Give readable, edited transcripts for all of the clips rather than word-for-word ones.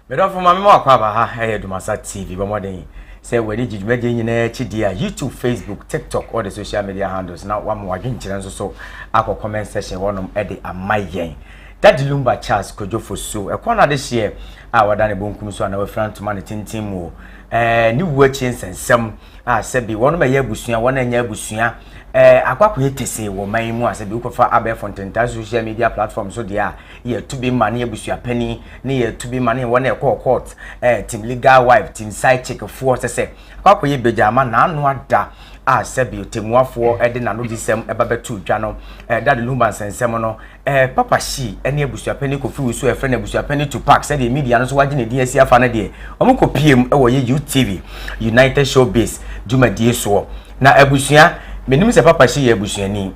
Medɔfo ma mema wakɔ aba ha ɛyɛ Dumasa TV bɔ mmɔden sɛ w'ani gye dwumadie nyinaa akyi deɛ a YouTube, Facebook, TikTok, all the social media handles na wama w'adwenkyerɛ nso so akɔ comment section hɔnom de ama yɛn. Daddy Lumba Charles Kojo Fosu ɛkɔ no adehyeɛ a wada ne bonkum so a na wafira ntoma ne tenten mu ɛɛ ne wu akyi nsɛnsɛm a sɛbi wɔnom ɛyɛ abusua wɔn ɛnyɛ abusua ɛɛ akɔ akɔyɛ tese wɔ man yi mu a sɛbi wokɔfa abɛɛfo ntentan social media platform so deɛ a yɛtu bi ma ne abusua panin ne yɛtu bi ma ne wɔn a ɛkɔɔ court ɛɛ team legal wife team side chick foɔ sɛ sɛ akɔ akɔyɛ begya ama n'ano ada a sɛbi otemuafoɔ ɛde n'ano di sɛm ɛba bɛto dwa no ɛɛ Daddy Lumba nsɛnsɛm no ɛɛ Papa Shee ɛne abusua panin Kofi Owusu a ɛfrɛ no abusua panin Tupac sɛdeɛ media no so wagye ne din asi afa no deɛ wɔn kɔ pie mu ɛwɔ yɛ UTV United Showbiz dwumadie soɔ Na abusua, menim sɛ Papa Shee yɛ abusuani.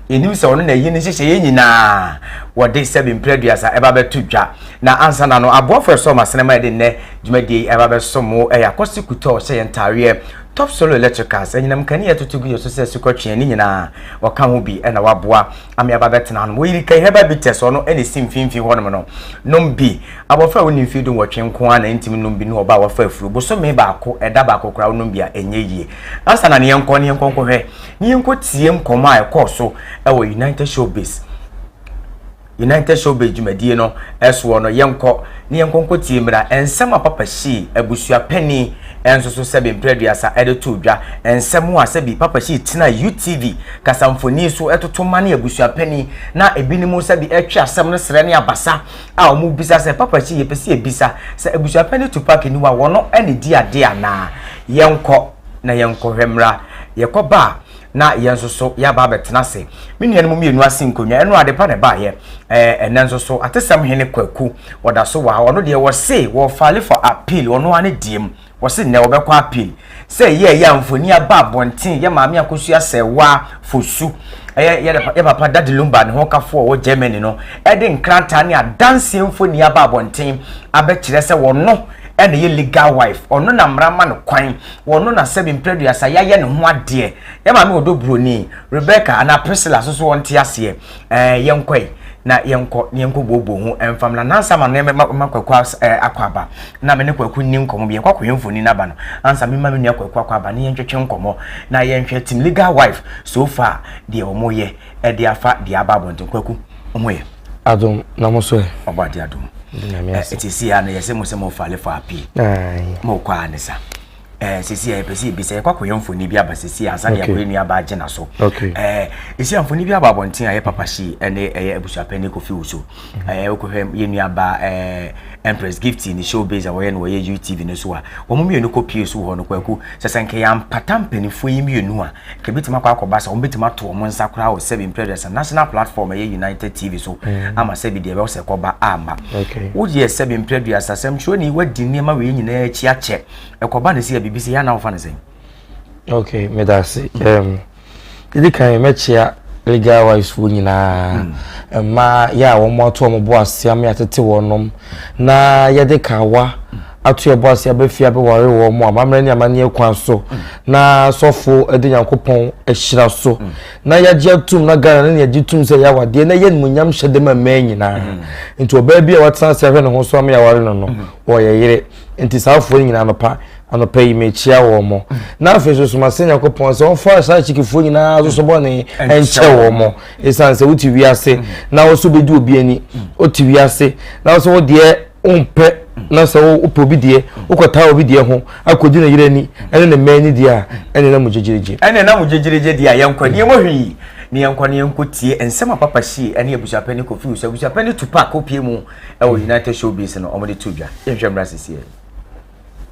Yɛnim sɛ ɔno na ayi ne nhyehyɛeɛ nyinaa wɔde sɛbe mprɛ aduasa ɛba bɛto dwa. Na ansa na no, aboafo ɛsɔɔ m'asene ma yɛde nnɛ dwumadie yi ɛba bɛsom mo ɛyɛ Akɔse Kutɔ ɔhyɛ yɛn ntaareɛ, Top Solo Electricals, anyinam nkanea ɛtoto gu yɛn so sɛ asukɔtweaa ne nyinaa wɔka ho bi ɛna waboa ama yɛaba bɛtena hanom. Wɔyiri Kai Herbal Bitters ɔno ɛna ɛsi mfimfini hɔnom no, nom bi. Abɔfra a ɔnni mfeɛ dunwɔtwe nko ara na ɛntumi nnom bi ne ɔbaa a wafa afuro bosome baako, ɛda baako koraa wonom bi a ɛnyɛ yie. Ansa na ne yɛnkɔ ne yɛnkɔ nkɔhwɛ ne yɛnkɔ tie nkɔmmɔ a ɛkɔɔ so wɔ United Showbiz United Showbiz dwumadie no soɔ no, yɛnkɔ ne yɛnkɔ nkɔ tie mmra nsɛm a Papa Shee abusua panin nso so sɛbi mprɛ aduasa de too dwa, nsɛm a sɛbi Papa Shee tenaa UTV kasamfoni so toto ma ne abusua panin na ebinom sɛbi ɛtwe asɛm no srɛ ne abasa a wɔbisa sɛ, Papa Shee yɛpɛ sɛ yɛbisa sɛ abusua panin Tupac ni hɔ a wɔno na ɛdi adeɛ anaa? Yɛnkɔ na yɛnkɔhwɛ mmra. Yɛkɔba a, na yɛn nso so yɛaba abɛtena ase. Me nuanom mmienu ase nkonnwa, ɛno adepa na ɛbaeɛ. Ɛɛ, ɛnnɛ nso so, atesɛm hene Kwaku, wɔda so wɔ ha. Ɔno deɛ, wɔse wɔfile for appeal, ɔno ara ne deɛ mu. Wɔse nnɛ wɔbɛkɔ appeal. Sɛ ɛyɛ ɛyɛ a mfoni aba abɔnten, yɛ maame Akosua Sɛɛwaa Fosu, ɛyɛ yɛ yɛ papa Daddy Lumba ne ho kafo a ɔwɔ Germany no, ɛde nkrantaa ne adanseɛ mfoni aba abɔnten abɛkyerɛ sɛ wɔno ɛna ɛyɛ legal wife, ɔno na mmara ma no kwan, ɔno na sɛbi mprɛ aduasa yɛayɛ ne ho adeɛ. Yɛ maame ɔdɔ buroni, Rebecca anaa Priscilla nso so ɔnte aseɛ. Ɛɛ yɛnkɔe na yɛnkɔ na yɛnkɔ booboo ho ɛmfa mmra. Nansa ma no ma Kwaku akɔ aba na me ne Kwaku nni nkɔmmɔ bi. Yɛkɔ akɔyɛ mfoni no aba no, ansa mema me nua Kwaku akɔ aba na yɛntwetwe nkɔmmɔ na yɛnhwɛ team legal wife so far deɛ wɔyɛ ɛde afa deɛ aba abɔnten. Kwaku, wo ho yɛ? Adom, na mo so ɛ? Ɔbɔ adeɛ adom. Ɛti si a no yɛsɛ mo sɛ mo fale fo apii. Mo kɔ a ne sa. Eh, sisi a yɛpɛ sɛ yɛbisa yɛkɔ akɔyɛ mfoni bi aba sisi ansa na yɛakɔyɛ nua aba agye na so. Eh, sisi a mfoni bi aba abɔnten a yɛ papa hyi ɛne ɛyɛ abusuapɛni Kofi Wusu. Eh, wokɔhwɛ yɛ nua ba eh, Empress Gift ne show base a wɔyɛ no wɔyɛ UTV no so a wɔn mmienu kɔ pie so hɔ no kwaku sɛ sɛ nka yɛampata mpanimfoɔ yi mmienu a Nka ebetumi akɔ akɔba sɛ wɔbetumi ato wɔn nsa koraa wɔ sɛbi mprɛduasa national platform ɛyɛ United TV so mm. ama sɛbi deɛ ɛbɛwɔ sɛ ɛkɔba ama. Woyɛ sɛbi mprɛduasa sɛm twerɛni wadi nneɛma wei nyinaa akyi akyɛ ɛkɔba ne sɛ yɛ biribi sɛ yɛ anaa wofa ne sɛn. Okay, meda ase. Um, didi kan mɛkyea legal wives foɔ nyinaa mm. mmaa yɛ a wɔn ato wɔn bo ase ama yɛatete wɔn na yɛde kawa mm. ato yɛn bo ase aba fie abɛware wɔn mu amammerɛ ne amanneɛ kwan so na sɔfo de Nyankopɔn ahyira so na yɛagye atum na Ghana ne yɛgye tum sɛ yɛawadeɛ na yɛ animuonyam hyɛ de ma mmaa nyinaa nti ɔbaa bi a watena ase ahwɛ ne ho so ama yɛaware no no ɔyɛ yere nti saa afoɔ no nyinaa anɔpa anɔpa yi mekyia wɔn mo na afei so soma sɛ Nyankopɔn sɛ ɔmfa saa akyikifoɔ nyinaa so so bɔne nkyɛ wɔn mo ɛsiane sɛ wote wiase na wo so bɛdi obi ani wote wiase na wo so wo deɛ wompɛ na sɛ wopɛ obi deɛ wokɔtaa obi deɛ ho akɔdi ne yere ani ɛne ne mma ani deɛ a ɛne na mu gyegyeregye ɛne na mu gyegyeregye deɛ a yɛnkɔ nneɛma hwii ne yɛnkɔ ne yɛnkɔ tie nsɛm a papa hyie ɛne abusuapɛni Kofi Owusu abusuapɛni Tupac kɔpie mu ɛwɔ United Showbiz no wɔde to dwa yɛnhwɛ mmra sisiɛ.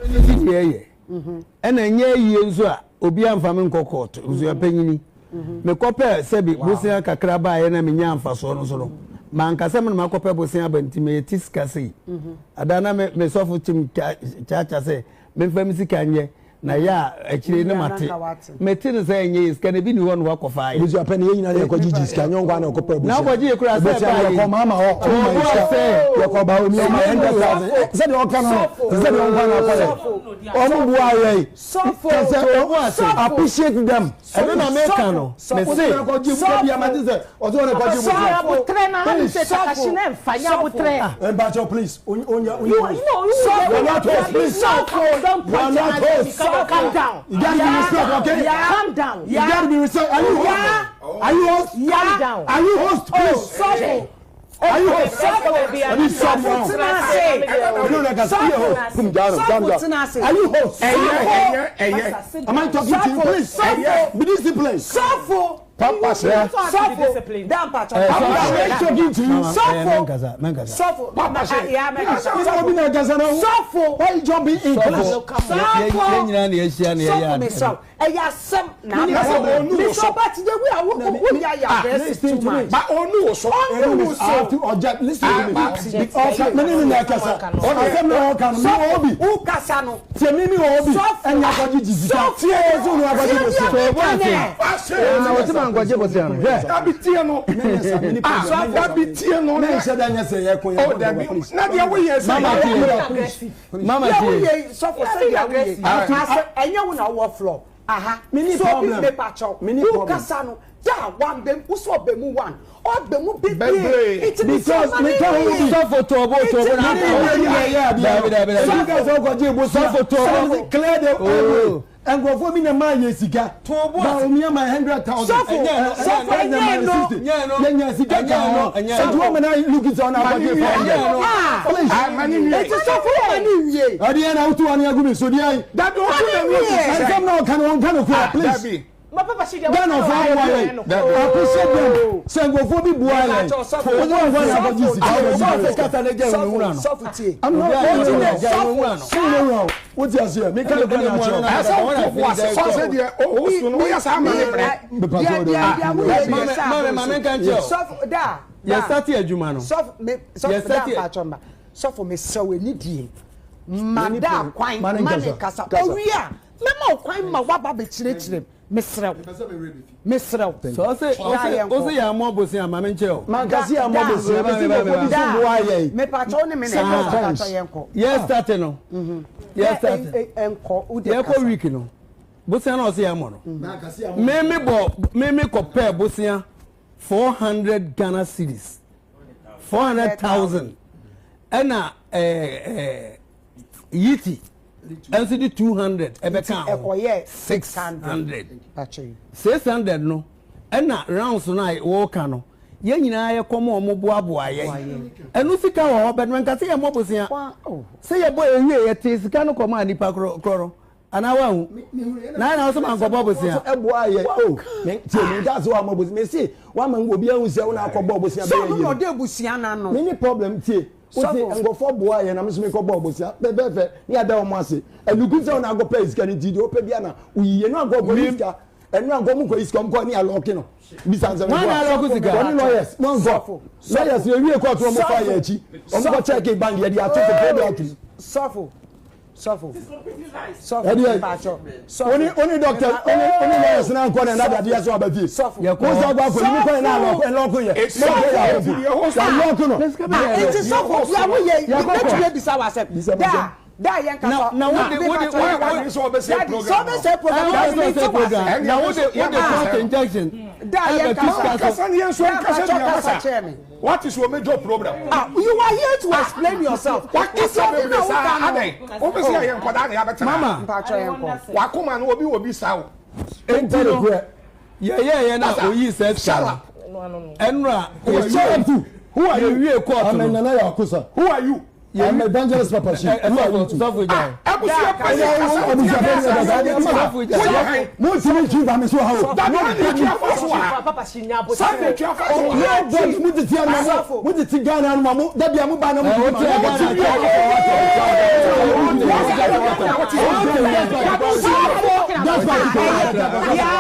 Ɛne yɛ ɛna ɛnyɛ ayie nso a obi amfa me nkɔ kɔɔto abusua panyini mekɔpɛ sɛbi bosea kakra baeɛ na menyaa mfasoɔ no so no manka sɛ me na makɔpɛ bosea aba nti meyɛ ti sika sei ada na me sɔfo kyim kyaakya sɛ memfa me sika nyɛ. Na yɛ a akyire ne mate. Mete no sɛ ɛnyɛ yɛ sika no ebi ni hɔ na wakɔfa ayɛ. Abusua pɛ ne yɛn nyinaa yɛkɔ gyigyi sika nyɛ ɔnkwa na ɔkɔpɛ abusua. Na ɔkɔgye yɛ kura sɛ ɛbaa yɛ. Yɛkɔ maama hɔ ɔmo ma yɛ sika yɛkɔ ba omi ɔmo 100,000 sɛdeɛ ɔka no sɛdeɛ ɔnkwa na akɔyɛ ɔmo boa yɛ kasɛ appreciate them. Ɛno na meka no mese. Ɔkɔgye mu bi ama te sɛ ɔsɛ ɔna kɔgye mu. Sɔfo abotrɛ na ha sɛ takashi na ɛnfa nyɛ abotrɛ. Mpatsɔ please onya onya. You no you you are not host please. Sɔfo don't You are not host. Calm down. You gotta be respect okay. Calm down. You gotta be respect. Are you host? Are you host? Calm down. Are you host please? Sɔfo. Are you host? Are you someone? Are you host? Am I talking to you? Please. Be disciplined. Sɔfo. Papa sɛ. Sɔfo. Papa. Am I talking to you? Sɔfo. Sɔfo. Papa sɛ. Sɔfo. Why you jumping in? Sɔfo. Yɛn nyinaa na yɛahyia na yɛyɛ ade. Sɔfo ɛyɛ asɛm na mesɛ but the way a woyɛ ayɛ aggressive too much. Ba onu wo so. Onu wo so. Ɔjɛ listen to me. Ɔka mene ne na ɛkasa. Asɛm na ɔka no mi wɔ obi. Wo kasa no. Tie mi mi wɔ obi. Ɛni akɔgye gyi sika. Tie yɛ so nu akɔgye bɔ sika. Sɔfo ase. Wɔte ma nkɔgye bɔ sika no. Hwɛ. Dabi tie no. Dabi tie no. Ne nhyɛ da nyɛ sɛ yɛ ko yɛ. O dabi. Na deɛ woyɛ sɛ. Mama tie. Mama tie. tie. Sɔfo sɛ deɛ woyɛ. Asɛ ɛnyɛ wo na wowɔ floor. Aha. Mini so problem. obi mepa kyɛw. Mini Wo problem. kasa no. Da one bɛ wo sɛ ɔbɛ mu one. Ɔbɛ mu bebree. Bebree. Nti mi sɛ Because ɔma me ne ka ho wie. bi. Sɔfo tɔɔbo tɔɔbo na Mene ne yɛ yɛ adeɛ. Dabi dabi dabi. Ebi ka sɛ ɔkɔgye bɔ sika. Sɔfo tɔɔbo. Clear the airway. Nkurɔfoɔ bi na maa yɛ sika. Ba omi ama 100,000. Sɔfo, sɔfo, ɛnyɛ no. Yɛnya sika ka ho. Nti wɔn mena look sɛ ɔna akɔgye 400. Please. Mani wie. Nti sɔfo ma ne wie. Ɛdeɛ na wotu wani agu mi so deɛ yi. Dabi o tu na wie. Nsɛm na ɔka no ɔnka no kura please. Dabi. Ghana fo aboa yɛn. Appreciate them. Sɛ nkurɔfoɔ bi boa yɛn. Wɔn wɔn wɔn akɔgye sika. Sɔfo kasa ne gya nwura no. Sɔfo tie. I'm not. Obi a gya nwura no. Nwura o. Wo ti aseɛ. Mi ka ne kura na akyerɛ. Ɛsɛ wo to bo ase. Sɔ sɛ deɛ o so no woyɛ saa ma ne brɛ. Maame maame nka nkyɛn o. Sɔfo da. Yɛ sati adwuma no. Sɔfo me sɔfo da mpatsɔ ma. Sɔfo me sɛ wo ni die. Ma da kwan ma ne kasa. Owia mɛma wo kwan ma waba bɛkyerɛkyerɛ mu. Mesrɛ wo. Mesrɛ wo. Sɛ ɔsɛ ɔsɛ ɔsɛ yɛ amɔ bosia maame nkyɛn o. Mankasi yɛ amɔ bosia. Mesi nkurɔfoɔ bi so boa yɛn. Mepatsɔ wo ne me na ɛkasa patsɔ yɛn kɔ. Yɛ start no. Yɛ start. Nkɔ wo de Yɛ kasa. kɔ week no. Bosia na ɔsɛ yɛ amɔ no. Mímí bɔ mímí kɔ pɛɛ bosia 400 Ghana cedis 400,000 ɛna ɛɛ ɛɛ yiti ɛnso di 200 ɛbɛka ho Ɛkɔyɛ 600. Patsɔ yi. 600 no ɛna rounds no a wɔreka no yɛn nyinaa yɛ kɔm a wɔn boaboa yɛn ɛno sika wɔ hɔ bɛtɛ nka sɛ yɛ mmɔ bosia Oh. sɛ yɛbɔ ewie yɛte sika no kɔm a nipa korɔ korɔ no anaa wahu na ɛna ɔsɛ ma nkɔbɔ bosia Ɛboa yɛ o. Tie mi nka sɛ wa amɔ bosia. Mesi wa ma obi ahu sɛ wo na akɔ bɔ bosia Sɛ bɛyɛ ɔno na yie. ɔde abusua n'ano. Mi ni problem tie. O ti Sɔfo. nkɔfɔ boa yɛ na mi nso mi kɔ bɔ bosia pɛpɛɛpɛ ni ada wɔn ase. Ɛnuku sɛ ɔna akɔ pɛ sika ni ti di o pɛ bi ana oyiye no akɔ kɔ yi sika. Ɛnu akɔ mu kɔ yi sika ɔmu kɔ ni alɔki no. Bisa nsɛm. Wɔn na alɔki sika? Wɔn ni lawyers wɔn nkɔ. Lawyers ewie kɔɔtu wɔn fa yɛ akyi. Wɔn kɔ check bank yɛ di ato so pɛ de ato. Sɔfo. Sɔfo. Sɔfo Ɛdeɛ mpatsɔ. Sɔfo. oni oni doctor oni oni lawyers na nkɔ na ɛna adeɛ so aba fie. Sɔfo. Yɛ kɔ. Mo nsa akɔ akɔ ni kɔ na alɔki ɛlɔki yɛ. Mɔkɛ yɛ akɔ yɛ alɔki no. Nti sɔfo bia woyɛ Yɛ kɔ kɔ. mɛtumi ebisa wa sɛm. Bisa Da asɛm. da yɛn kasa. Na- na wode- wode- Why sɛ ɔbɛsɛ program Sɛ ɔbɛsɛ program. Ɛna Ɛna wɔde sɛ program na wode wode court injection Da yɛn ɛbɛtu kasa. sika so Kasa ni yɛn nso nkasa Da bi mpatsɔ kasa amasa. kyerɛ me. What is your major problem? Ah, you are here to explain yourself. Wakasa Nti obi bebree na saa woka no. adɛn. Wobɛsi ayɛ nkɔdaa na yɛabɛtena. Mama. Mpatsɔ yɛn kɔ. Wakoma no obi wɔ bi saa o. enti no yɛyɛyɛ na oyii sɛ sika no ɛnura Shut up too. Who are you? yɛwie court I'm a no Nana Yakuza. Who are you? I'm evangelist Papa Shi. Who are you too? sɔfo gya Abusua panyin kasa Abusua panyin kasa sɔfo gya Mo ti mi twi ba mi so ha o. Dabi na etua fa so ha. Saa na etua fa so ha. Nobody mo ti ti anuma mo mo ti ti Ghana anuma mo dabi a mo ba na mo ti ma mo ti wi. That's why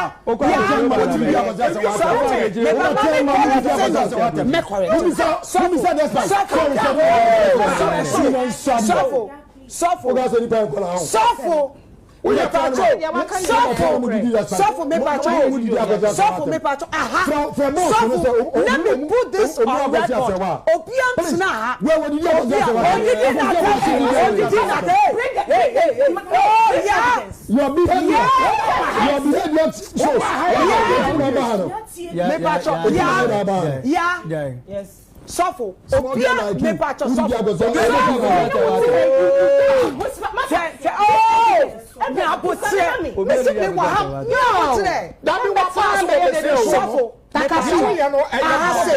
Sɔfo. Sɔfo. Sɔfo. Mepacho sɔfo sɔfo mepacho sɔfo mepacho aha sɔfo let me put this on record obia ntena ha obia odidi na tɛ odidi na tɛ oh yeah your behavior your behavior shows yeah mepacho yeah yeah yes. Sɔfo obia mepakyɛ sɔfo sɛ sɛ ooo nyabotrɛ mesi mi wɔ ha nyabotrɛ sɔfo mepakyɛ ahase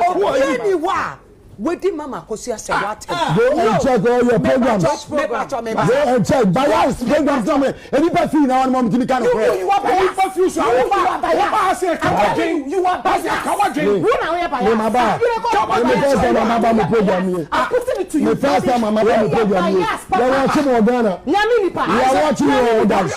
obia ni hɔ a wedi mama Akosua sɛ wate. Go and check all your programs. Mepakyɛ mepakyɛ. Go and check bias programs na me. Nipa few na wɔn mo tumi ka no korɛ. You are bias. Nipa few so awo ba wo ba ha se ka wadwen. You are bias. Ka wadwen. Wo na woyɛ bias. Me ma ba. Me first time mama ba mo program yi. I'm putting it to you. Me first time mama ba mo program yi. Yɛ wɔkye mo wɔ Ghana. Nyame nipa. Yɛ wɔkye mo wɔ Ghana.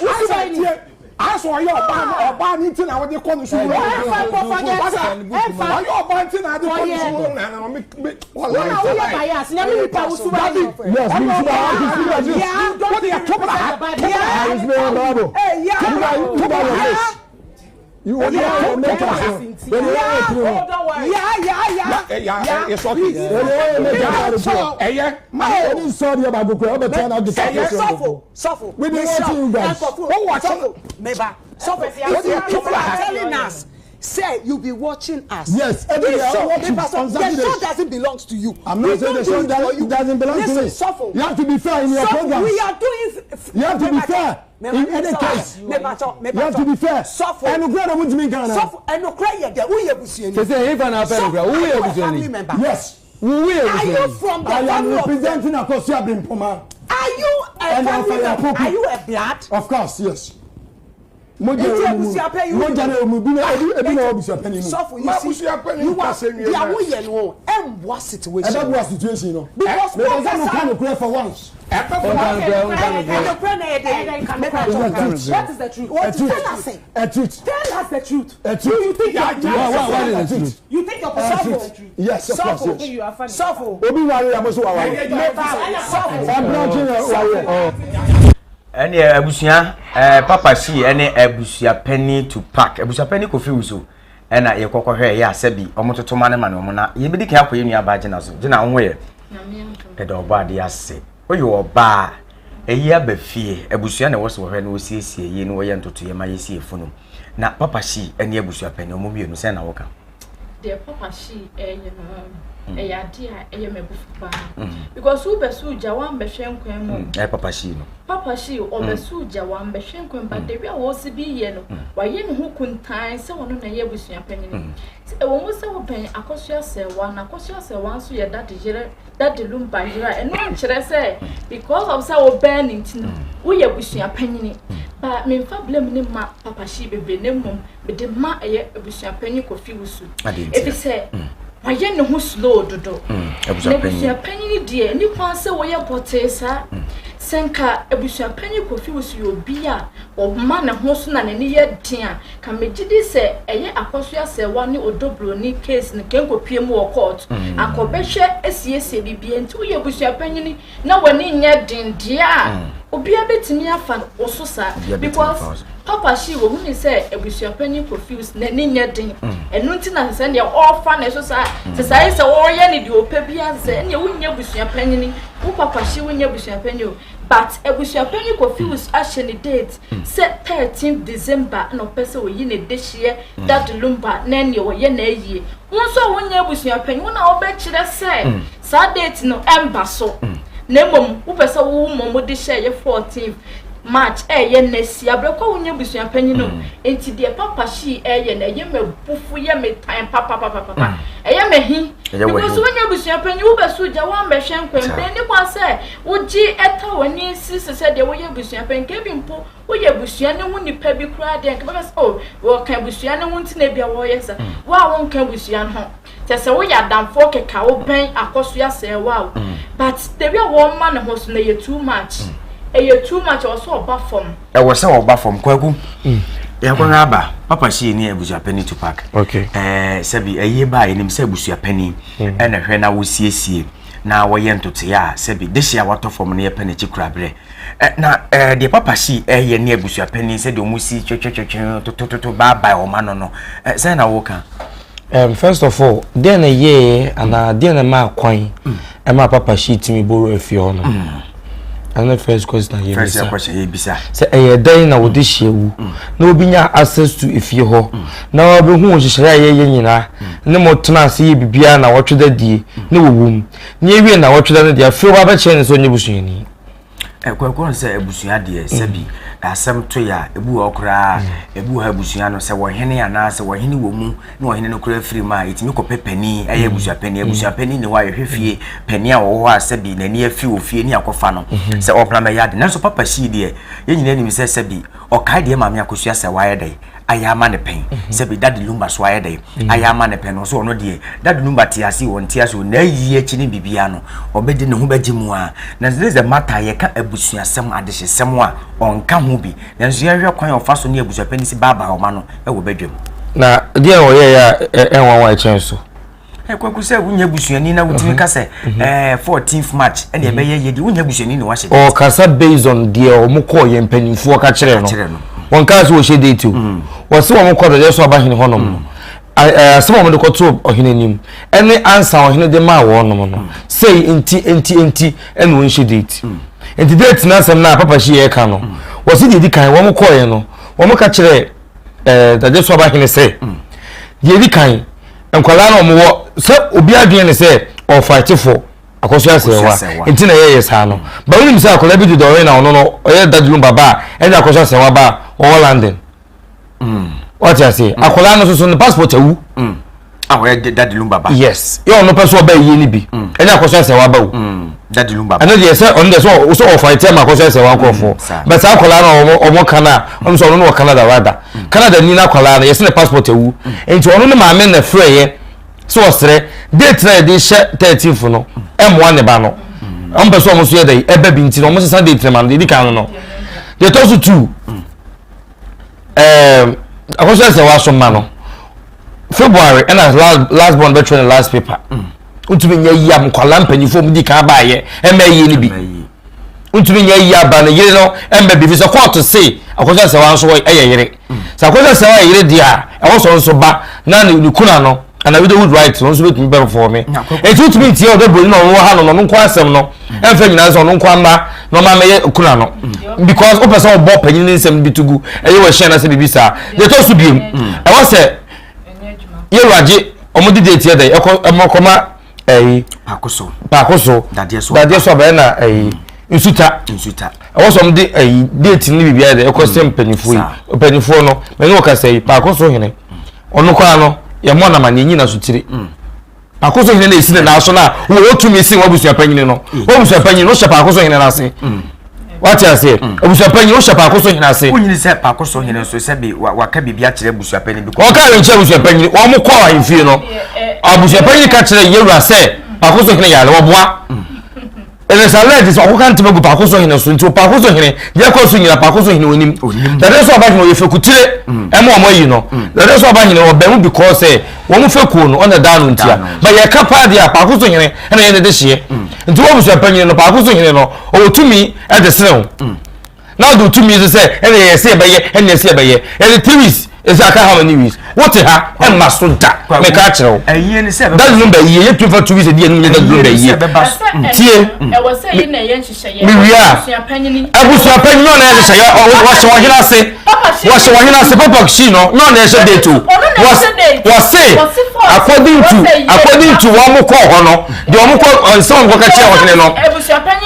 Asɔ ɔyɛ ɔbaa no ɔbaa no nti na wɔde kɔ no so wura. Ɛnfa nkɔfɔ Wasa ɛnfa. ɔyɛ ɔbaa nti na ɔde kɔ no so wura na na me me. Wo na woyɛ bias. Nyame nipa wo suba ni. Yes, me suba I can see that this. Wọ́n yẹ tó bra ha. I is me Bible. You buy your face. You will not make us. You will not Yeah yeah yeah. Ẹyà ẹ sọ kì. make us. Ẹyẹ Ẹni sọ di ọba gbogbo ẹ ọbẹ tí wọn náà di Sɔfo sọfọ. sɔfo We been watching you guys. Sɔfo sɔfo meba sɔfo if you if you are telling us say you be watching us. Yes, every This day I show, watch you Pastor, on the Saturdays. show doesn't belong to you. I'm not We saying don't the do show it for you. doesn't, doesn't belong Listen, to me. Sɔfo You have to be fair in your Sɔfo programs. we are doing. You have to be fair in any case. Mepacho You have to be fair. Sɔfo Ẹnu kura na mo ntumi nkan na. sɔfo ɛnukurɛ yɛ dɛ woyɛ busuani. Sɛ sɛ efa na apɛ nukura wo yɛ Are you a family busuani. member? Yes. Wo yɛ Are you busuani. from the I am family of? representing Akosua Brimpoma. Are you a And family Alpha member? Yakubu. Are you a blood? Of course, yes. Mo Nti jẹ emu abusua pɛ yi mo jẹ emu bi na ebi ebi na abusua pɛ ni mu. Sɔfo Ma you see abusua pɛ ni you are kasa nwie deɛ na. woyɛ no ɛmboa situation. Ɛbɛ bu a situation no. Because Mɛ bɛ sɛ mo mo ka no kura for once. Ẹbẹ fún wa. Ɛnukurɛ na yɛ dɛ. What is the truth? What A truth. tell us it. A truth. Tell us the truth. A truth. You think you are What what is the truth? You think your position is the truth? Yes, of course. Sɔfo Yes. You are funny. sɔfo Obi wari ya mo so wa wari. sɔfo. Ɛbúrɔkye yɛ wari. Ɛne abusua ɛɛ Papa Shee ɛne abusuapɛni Tupac abusuapɛni Kofi Wusu ɛna yɛkɔkɔhwɛ ɛyɛ asɛ bi ɔmo toto ma ne ma ne ɔmo na yɛbɛdi kan akɔ yɛ nua baa gyina so gyina ho yɛ ɛda ɔbɔ adeɛ ase woyɛ ɔbaa ɛyi aba fie abusua na ɛwɔ so wɔhwɛ na wɔsiesie yie na wɔyɛ ntotoyɛ ma yɛsie funu na Papa Shee ɛne abusuapɛni ɔmo mmienu sɛn na wɔka. Deɛ Papa Shee ɛyɛ no ɛyɛ adeɛ a ɛyɛ m'abufu paa because wobɛso gya woambɛhwɛ nkwan mu. Ɛyɛ Papa Shee no. Papa Shee ɔbɛso gya wambɛhwɛ nkwan but the way a wɔsi bi yɛ no wayɛ ne ho kuntan sɛ ɔno na ɛyɛ abusua panyin. Ɛwɔ mu sɛ wobɛn Akosua Sɛwa na Akosua Sɛwa nso yɛ Daddy yere Daddy Lumba yere a ɛno nkyerɛ sɛ because of sɛ wobɛn ne nti no woyɛ abusua panyin. But memfa blame ne ma Papa Shee bebree na mmom mede ma ɛyɛ abusua panyin Kofi Wusu Ade ntia. efi sɛ wayɛ ne ho slow dodo. Na Abusua panyin. abusua panyin deɛ ne kwan sɛ wɔyɛ bɔtee saa sɛ nka abusua panyin Kofi Wusu yɛ obi a ɔma ne ho so na n'ani yɛ den a ka megye di sɛ ɛyɛ Akosua Sɛwa ne Odobroni case no kenkopie mu wɔ court akɔbɛhwɛ asiesie biribiara. Nti woyɛ abusua panyin na w'ani nyɛ den deɛ a obiara bɛtumi afa wo so saa Obiara bɛtumi afa wo because so. Papa Shee wɔ hu ne sɛ abusua panyin Kofi Wusu n'ani nyɛ den ɛno nti na sɛ deɛ ɔrefa ne so saa sɛ saa yɛ sɛ ɔreyɛ ne deɛ ɔpɛ biara sɛ ɛnea wonyɛ abusua panyin wo Papa Shee wonyɛ abusua panyin o but abusua panyin Kofi Wusu ahyɛ ne date sɛ 13 December na ɔpɛ sɛ oyi ne dehyeɛ Daddy Lumba na ɛnea ɔyɛ n'ayie. Wo nso a wonyɛ abusua panyin wo na wobɛkyerɛ sɛ saa date no ɛmba so na mmom wopɛ sɛ wo mmom de hyɛ ɛyɛ 14 March ɛyɛ nɛsi abrɛkɔ wonyɛ abusua panyin no. Nti deɛ Papa Shee ɛyɛ no ɛyɛ mɛ bufu yɛ me tan papapapapa ɛyɛ mɛ hi Ɛyɛ wɔ because hi. wonyɛ abusua panyin wobɛso gya woambɛhwɛ nkwɛmpɛn ne kwan sɛ wogye ɛta w'ani si sɛ sɛ deɛ woyɛ abusua panyin ka bi mpo woyɛ abusua ne ho nipa bi koraa deɛ nka bɛka sɛ o wɔka abusua ne ho nti na ebia wɔyɛ sa wo a wonka abusua no ho kyɛ sɛ woyɛ adamfoɔ kɛkɛ a wobɛn Akosua Sɛwa o but the way a wɔma ne ho so no ɛyɛ too much ɛyɛ too much ɛwɔ sɛ ɔba fam. Ɛwɔ sɛ ɔba fam. Kwaku yɛkɔhwɛ aba Papa Shee ne abusuapɛni Tupac. Okay. Sɛbi ɛyie ba a yɛnim sɛ abusuapɛni ɛna hwɛ na wosiesie. na wɔyɛ ntotoeɛ a sɛbi dehye a watɔ fam no yɛpɛ n'akyi kura berɛ. Na deɛ Papa Shee ɛyɛ ne abusuapanin sɛdeɛ wɔn si twetwetwetwe totototo baabae wɔn ano no, sɛn na woka? First of all, deɛ na ɛyɛɛ anaa deɛ na ɛmaa kwan ɛmaa Papa Shee tumi bɔ wura fie hɔ no? Ɛno first question a yɛbisa. First question yɛbisa. Sɛ ɛyɛ dɛn na wɔde hyia wu na obi nya access to efie hɔ na wɔbɛhu nhyehyɛeɛ a yɛyɛ nyinaa ne mo tena ase yɛ biribiara na wɔtwe da die ne wɔwɔ mu na yɛwie na wɔtwe da no deɛ afei wɔabɛkyerɛ ne sɛ ɔnyɛ busuani. Kwaku ɔn sɛ abusua deɛ sɛbi asɛm to yɛ a ebi wɔ hɔ koraa ebi wɔ hɔ abusua no sɛ wɔhene anaa sɛ wɔhene wɔ mu na ɔhene no koraa firi mu a yɛtumi kɔpɛ panin ɛyɛ abusua panin abusua panin ne hɔ a yɛhwɛ fie panin a wɔwɔ hɔ a sɛbi n'ani afi wɔ fie ne akɔfa no sɛ ɔpena mɛyɛ ade nanso papa sii deɛ yɛn nyinaa nim sɛ sɛbi ɔkae deɛ maame akosua sɛ wayɛ dɛ ayɛ ama ne pɛn sɛbi dade lumba so ayɛ dɛ ayɛ ama ne pɛn no so ɔno deɛ dade lumba te ase wɔn te ase wɔn ayi akyi ne biribiara no ɔbɛgye ne ho bɛgye mu a na this is the matter yɛka abusuasɛm adehyesɛm a ɔnka ho bi nanso yɛhwɛ kwan a ɔfa so ne abusuapɛn si baabaa ɔma no wɔ badwam. Na deɛ ɔyɛeɛ a ɛnwanwa ɛkyɛn so. Kwaku sɛ wonyɛ busuani na wotumi ka sɛ ɛɛ 14th March ɛna ɛbɛyɛ yɛ deɛ wonyɛ busuani na wahyɛ date. Ɔkasa based on deɛ wɔn kɔɔ yɛ mpanimfoɔ ka kyerɛ no. Wɔn kaa sɛ wɔhyɛ date o. Wɔsi wɔn kɔ dɔdɛ so aba hene hɔnom no. Asɛm a wɔde kɔto ɔhene anim ɛne ansa ɔhene de maa wɔnom no. Sei nti nti nti ɛna wɔnhyɛ date. Nti date no asɛm no a Papa Shee ɛka no. Wɔsi deɛ edi kan wɔn kɔɔɛ no wɔn ka kyerɛ ɛɛ dɔdɛ so aba hene sɛ deɛ edi kan. Nkwadaa na wɔn wɔ sɛ obi adwene ne sɛ ɔfaete fo akɔso asɛwa nti na yɛyɛ saa no ba wonim sɛ akwadaa bi de dɔre na ɔno no ɔyɛ dadulum baba a ɛne akɔso asɛwa ba a ɔwɔ London mm. wate aseɛ mm. akwadaa no soso ne passport awu mm. a ɔyɛ dadulum baba yes yɛ ɔno pɛ so ɔba yie no bi ɛne akɔso asɛwa ba o dadulum baba ɛno deɛ sɛ ɔno deɛ sɛ sɛ ɔfaete ama akɔso asɛwa nkorɔfoɔ bɛ saa akwadaa no ɔmo kan a ɔno sɛ ɔno no wɔ Canada rather Canada ni no akwadaa no yɛsɛ ne passport awu nti ɔno ne maame na frɛ yɛ sɛ ɔsrɛ date na yɛde hyɛ 13th no ɛmoa ne ba no ɔmo pɛ sɛ ɔmo so yɛ dɛ ɛbɛ bi nti na ɔmo sesa date no ma no deɛ edi kan no no deɛ ɛtɔ so two ɛɛm akɔsɔ ɛsɛ waso ma no February ɛna last last born bɛtwerɛ ne last paper ntumi nyɛ yie a nkwadaa mpanyinfoɔ mu di kan baayɛ ɛmɛ yie no bi. Ntumi nyɛ yie aba no yere no mma bi fisɛ kɔɔto se akɔsɛ sɛwa nso yɛ yere sɛ akɔsɛ sɛwa yɛ yere deɛ a ɛwɔ sɛ nso ba na ne kuna no ana widowhood right no nso bɛtumi bɛ fɔɔ me eti wotumi ntie ɔdɔ broni na ɔno wɔ ha no no nko asɛm no ɛmfa nyinaa sɛ ɔno nko amma na ɔma mɛyɛ kuna no because wopɛ sɛ ɔbɔ panyin ne nsɛm bi to gu ɛyɛ wɔ hyɛn na sɛ biribi saa deɛ ɛtɔ so biem ɛwɔ sɛ yɛwuragye ɔmo de deɛ tiɛ dɛ ɛkɔ ɛmɔ kɔma ɛyi paako so paako so dadeɛ so dadeɛ so abɛyɛ na ɛyi nsuta nsuta ɛwɔ sɛ wɔn de ɛyi deeti ne biribi ayɛ dɛ ɛkɔ sɛ mm. mpanyinfoɔ yi mpanyinfoɔ no mɛ ne wɔkasa yi paako so hene ɔno koraa no yɛ mɔ nama ne nyina so tiri mm. paako so hene na esi ne nan so na wɔwɔ tumi si wɔn abusua panyin no mm. wɔn abusua panyin no hyɛ paako so hene n'ase. Wate aseɛ? Mm. Abusuapanyin wohyɛ paako so hene ase. Wonyini sɛ paako so hene nso sɛ bi waka biribi akyerɛ abusuapanyin bi. Wɔka nkyerɛ abusuapanyin wɔn kɔ ahemfie no abusuapanyin ka kyerɛ yewura sɛ paako so hene yare wɔboa. Ɛnɛ sɛ alɛɛgye sɛ ɔkɔka ntoma gu paako so hene so nti paako so hene deɛ kɔ so nyina paako so hene onim. Dade nso ɔba hene ɔyɛ fekutire ɛma wɔn ayi no. Dade nso ɔba hene ɔbɛn mu bi kɔɔ sɛ wɔn fekuo no ɔna daa no ntia. Ba yɛ ka paa deɛ a paako so hene ɛna yɛ ne de hyeɛ. Nti wɔn abusuapanyin no paako so hene no ɔwɔ tumi de sene wo na ɔde tumi nso sɛ ɛna yɛ sɛ yɛbɛyɛ ɛna yɛ sɛ yɛbɛyɛ yɛde three weeks ɛsɛ aka how many weeks wote ha ɛmma so da meka akyerɛ wo dade no bɛyie yɛtumi fa 2 weeks ɛdi anim nyɛ dade no bɛyie tie mewie a abusuapanyin ɔna ɛhyehyɛ yɛ wɔhyɛ ɔhene ase wɔhyɛ ɔhene ase papa hyi no nyɛ ɔna ɛhyɛ date o wɔse according to according to wɔn kɔɔ hɔ no deɛ wɔn kɔ nsɛm wɔn kɔka kyerɛ ɔhene no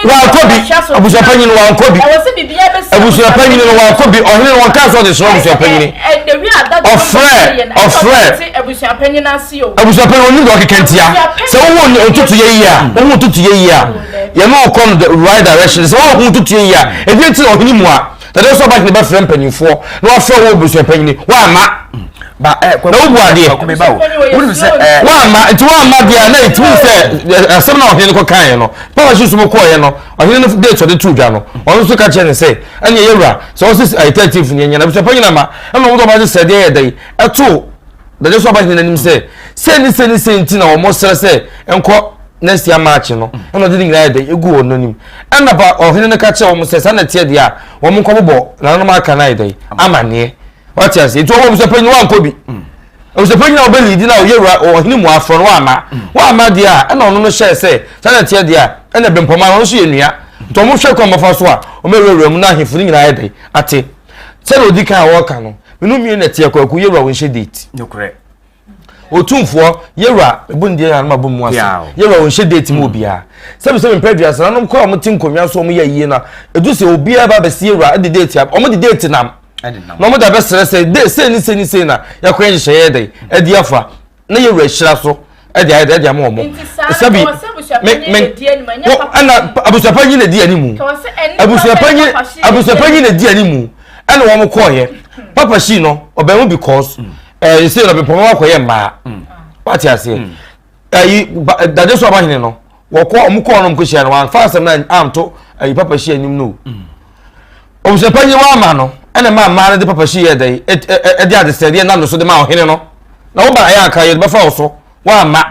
wankɔ bi abusuapanyin no wankɔ bi abusuapanyin no wankɔ bi ɔhene no wɔn kaa sɛ ɔde soro abusuapanyin ɔfrɛ ɔfrɛ abusuapanyin onim deɛ ɔkeka ntia sɛ wɔn wɔn ntutu yɛ yie a wɔn wɔn ntutu yɛ yie a yɛn no kɔ no the right direction sɛ wɔn wɔn ntutu yɛ yie a ebi nti na ɔhene mu a Tade nso ɔba hene bɛfrɛ mpanyinfoɔ na wafrɛ wo abusuapanyin wamma. Ba ɛ na wobu adeɛ. Wamma nti wamma deɛ a na ɛtumi sɛ asɛm na ɔhene no kɔkaeɛ no papa si so kɔɔeɛ no ɔhene no date ɔde too dwa no ɔno nso ka kyerɛ ne sɛ ɛne ɛyɛ wura sɛ ɔsi ɛyɛ 13th ne ɛnyɛ na abusuapanyin ama ɛna ɔmo de ɔba sɛ deɛ yɛ dɛ ɛto dade so ɔba hene n'anim sɛ sɛ ne sɛ ne sɛ nti na wɔn srɛ sɛ nkɔ. next year March no ɛna ɔde ne nyinaa yɛ dɛ egu wɔn anim ɛna ba ɔhene no ka kyerɛ wɔn sɛ saa na ɛteɛ deɛ a wɔn nkɔ bobɔ nananom aka no ayɛ dɛ amaneɛ wate ase nti wɔn sɛ panyin wankɔ bi ɔsɛ panyin a ɔbɛ liidi na ɔyɛ wura ɔhene mu afɔ no wama wama deɛ a ɛna ɔno no hyɛ sɛ saa na ɛteɛ deɛ a ɛna bɛmpɔma no ɔno nso yɛ nua nti wɔn hwɛ kwan bɛfa so a wɔn awurawura mu na ahemfo no nyinaa yɛ dɛ ate sɛdeɛ odi kan a wɔreka no menu mmienu na ɛteɛ kwaku yɛ wura wɔn hyɛ date. Nokorɛ. Otumfoɔ, yɛwura, mebu ne deɛ na mabɔ mu ase. Yɛwura, wɔnhyɛ date mu obiara. Sɛbi sɛ mempɛ aduasa, nanom kɔ a wɔte nkonnwa so wɔn yɛ yie na edu sɛ obiara ba bɛsi yɛwura de date a wɔn de date nam. Na wɔn de abɛsrɛ sɛ de sei ne sei ne sei na yɛkɔ yɛ nhyehyɛeɛ dɛ ɛde afa na yɛwura ahyira so ɛde ayɛ dɛ ɛde ama wɔn. Sɛbi me me ɛna abusuapanyin na di anim. Abusuapanyin abusuapanyin na di anim ɛna wɔn kɔɔyɛ. Papa shi no ɔbɛn mu because. Ɛɛ sɛ na bepɔn akɔyɛ mmaa wate aseɛ ɛyi dade so abahene no wɔkɔ ɔmo kɔɔ no nkɔhyia no wɔamfa asɛm no anto ɛyi papa hyia anim no ɔbusuapanyin wama no ɛna maa mmaa no de papa hyia yɛ dɛ ɛde adesrɛdeɛ nam no so de ma ɔhene no na woba ayɛ anka yɛde bɛfa wo so wamma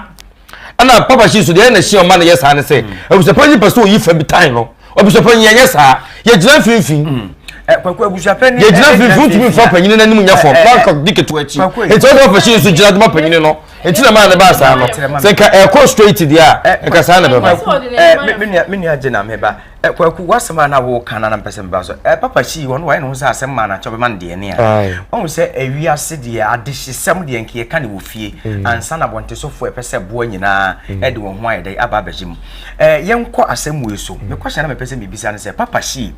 ɛna papa hyi so deɛ ɛna hyia ɔma no yɛ saa ne sɛ abusuapanyin pɛ sɛ oyi fa bi tan no abusuapanyin yɛnyɛ saa yɛgyina mfimfini hmm. yɛgyina mfimfini wotumi nfa panyin no anim nyɛ fam wanka di ketewa akyi nti ɔde papa hyi so gyina de ma panyin no nti na maa ne ba saa no sɛ nka ɛkɔ straight deɛ a nka saa na bɛba. me nua gyina me ba Kwaku, w'asɛm a na woka no na mpɛ sɛ meba so. Eh, papa hyii hɔ no wayɛ ne ho sɛ asɛm maa no akyɛ ɔbɛma no deɛ ne a. Wahu sɛ ewiase deɛ adehyesɛm deɛ nka yɛka ne wɔ fie mm. ansa na abɔntesofoɔ ɛpɛ sɛ boa nyinaa mm. ɛde wɔn ho ayɛ dɛ aba abɛgye mu. Eh, yɛnkɔ asɛm wei so. Mm. Me question na mepɛ sɛ mebisa no sɛ papa hyii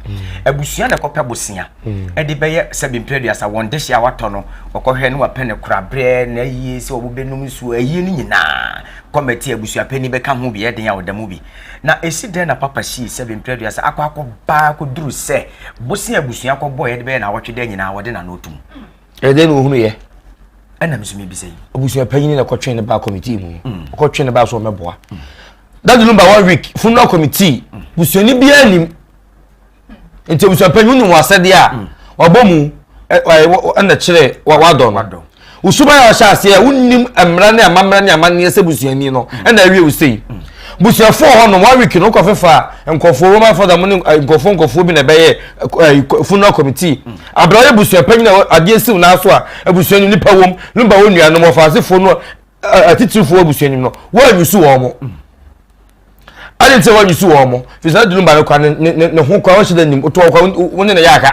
abusua na ɛkɔpɛ bosea ɛde bɛyɛ sɛ bempere aduasa wɔn dehye a watɔ no wɔkɔhwɛ ne wapɛ ne koraberɛ na ayie sɛ wɔbɛnum nsuo ayie no nyinaa kɔmɛti abusuapɛni bɛka ho bi ɛden a ɔda mu bi. Na esi dɛn na papa sii sɛ mprɛ aduasa akɔ akɔba akɔduru sɛ bosea abusua kɔbɔeɛ de bɛyɛ naawɔtwe da nyinaa wɔde n'ano tom? Ɛyɛ dɛn na ohunu yɛ? Ɛna me nso mebisa yi. Abusua panyin na ɛkɔtwe ne ba committee mu. Mm. Ɔkɔtwe ne ba so ɔmɛboa. Mm. That number one week funeral committee mm. busuani biara nim. Nti abusua panyin nim wɔ asɛdeɛ a mm. wabɔ mu ɛna kyerɛ wadɔ no. Wo suban a ɔhyɛ aseɛ a wonnim mmara ne amammerɛ ne amanneɛ sɛ busuani no ɛna awie wo sei. Busuafoɔ hɔ nom one week no wokɔ fefa nkɔfoɔ Roman father mu ne nkɔfoɔ nkɔfoɔ bi na ɛbɛyɛ funeral committee. Abira ɔyɛ busua panyin a adeɛ siw n'aso a abusua no nipa wɔm no ba wɔn nuanom ɔfaasefoɔ no atitirifoɔ abusua nim no wɔanyusu wɔn mo. Adi nti wɔanyusu wɔn mo fi sɛ adunu ba no kwa ne ne ne ho kwa wɔnhyɛ dɛ nim wotɔ kwa wo ne ne yɛ aka.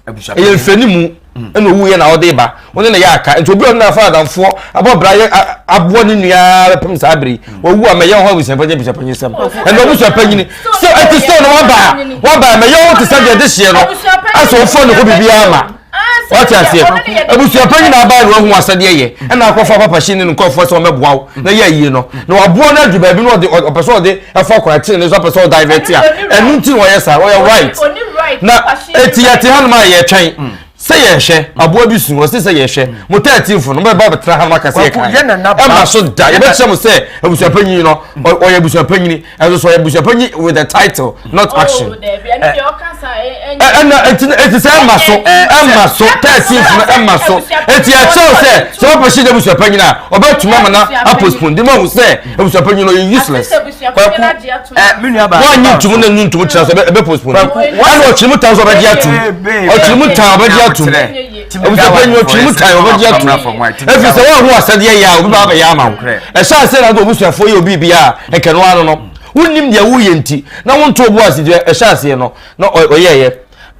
Ɛyɛ mfɛni mu ɛna owu yɛ na ɔde ba wɔn ne yɛ aka nti obi a ɔno afa adamfoɔ abɔ bra yɛ aboɔ ne nua bɛpem saa bere wawu a mɛyɛ ho abusuapanyin abusuapanyin sɛm ɛna abusuapanyin sɛ ɛte sɛ ɔno waba waba mɛyɛ ho te sɛ deɛ de hyeɛ no asɛ ɔfɔ ne ho biribiara ma wate aseɛ abusuapanyin na aba na wahu asɛdeɛ yɛ ɛna akɔfa papa hyi ne nkurɔfoɔ sɛ wɔmɛboa wo na yɛ ayie no na waboa no adu baabi na ɔde ɔpɛ sɛ ɔde ɛfa kwan tene ne so apɛ sɛ ɔdivert a ɛno nti na ɔyɛ saa ɔyɛ right na eti yɛte hanom a yɛtwɛn mm. sɛ yɛhwɛ aboa bi su ɔse sɛ yɛhwɛ mo tɛɛtinfo no mobɛba bɛtena hanom aka sɛ yɛka ɛma so da yɛbɛkyerɛ mo sɛ abusuapanyin no ɔyɛ abusuapanyin ɛnso so ɔyɛ abusuapanyin with the title not oh, action ɛna eti eti sɛ ɛma so ɛma so tɛɛtinfo no ɛma so eti ɛkyɛw sɛ sɛ wɔpɛ hyɛ abusuapanyin a ɔbɛtuma ama na apostpone de ma ho sɛ abusuapanyin no ɔyɛ useless kwaku ɛ me nua baa wɔn anyi ntum na nyi ntum kyerɛ sɛ ɛbɛ postpone ɛna ɔkyerɛ mu tan sɛ ɔbɛgye atum ɔkyerɛ mu tan ɔbɛgye atum abusuapanyin ɔkyerɛ mu tan ɔbɛgye atum efi sɛ wɔn ho asɛdeɛ yɛ a obi ba abɛyɛ ama wo ɛhyɛ ase na obusuafoɔ yɛ obi bi a nkɛno ano no wonim deɛ woyɛ nti na wonto obu ase deɛ ɛhyɛ aseɛ no na ɔyɛɛyɛ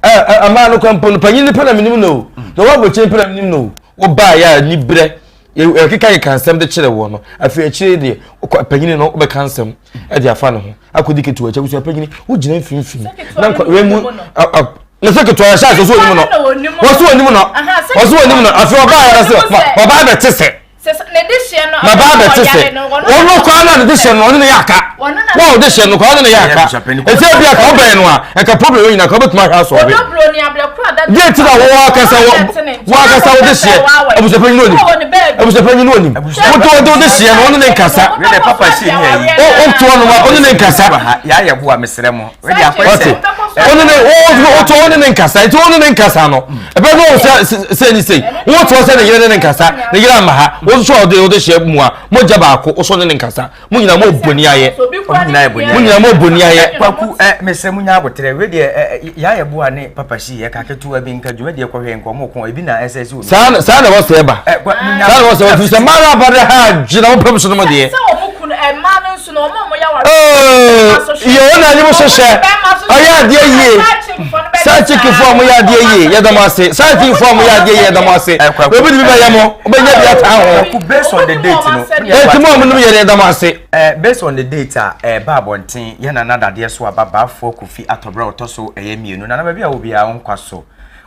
ɛ amaa no kwan mpo no panyin nipa na menim no o na wɔn abɔkyɛ nipa na menim no o wɔbaa yɛ a nibrɛ yɛkekakeka nsɛm de kyerɛ wɔn no afei akyire deɛ panyini no wobɛka nsɛm de afa ne ho akɔdi ketewa akyi abusua panyini wogyina mfimfini na nkwa wei mu na sɛ ketewa yɛhyɛ ase so onim no wɔso onim no wɔso onim no afei ɔbaa yɛrɛ sɛ ɔbaa bɛte sɛ mabaa bɛte sɛ ɔno koraa na ne de hyɛ no ɔne ne yɛ aka wɔn a ɔde hyɛ no koraa ɔne ne yɛ aka eti ebi aka ɔbɛn no a ɛka problem nyina ka ɔbɛtumi ahwɛ asɔre deɛ ti na wɔwɔ akasa wɔ wɔ akasa wɔ de hyɛ abusuapanyin no onim abusuapanyin no onim wotu wɔde wɔde hyɛ no ɔne ne nkasa o o toɔ no ma ɔne ne nkasa ɔte Wo ne wo woto wo ne ne nkasa nti wo ne ne nkasa no ɛbɛ no sɛ sɛ ni sei woto sɛ ne yere ne ne nkasa ne yere ama ha wo nso ɔde ɔde hyɛ mu a mogya baako wo so ne ne nkasa mo nyinaa mo boni ayɛ mo nyinaa mo boni ayɛ. Kwaku ɛ mesrɛ mo nya abotrɛ wei deɛ ɛ yaya bua ne papa si yɛ ka ketewa bi nka dwuma deɛ kɔhwɛ nka ɔmo ko ebi na ɛsɛ si omi. Saa saa na ɛwɔ sɛ ɛba saa na ɛwɔ sɛ ɛba sɛ mmaa no aba de ha gyina wo pɛm so no mo deɛ. Sɛ wɔn kunu mmaa no nso no wɔn a wɔyɛ aware. Yɛ wɔn na anim hyehyɛ ɔyɛ adeɛ yie saa chikifoɔ a wɔyɛ adeɛ yie yɛda mo ase saa chikifoɔ a wɔyɛ adeɛ yie yɛda mo ase obi de bi bɛyɛ mo wobɛnya bi ataa ho. Based on the date no. Eti mo a mo nim yɛ yɛda mo ase. Based on the date a ɛba abɔnten yɛ nana dadeɛ so aba baafoɔ kofi atɔbrɛ ɔtɔ so ɛyɛ mmienu nana baabi a wɔ biara wo nkwa so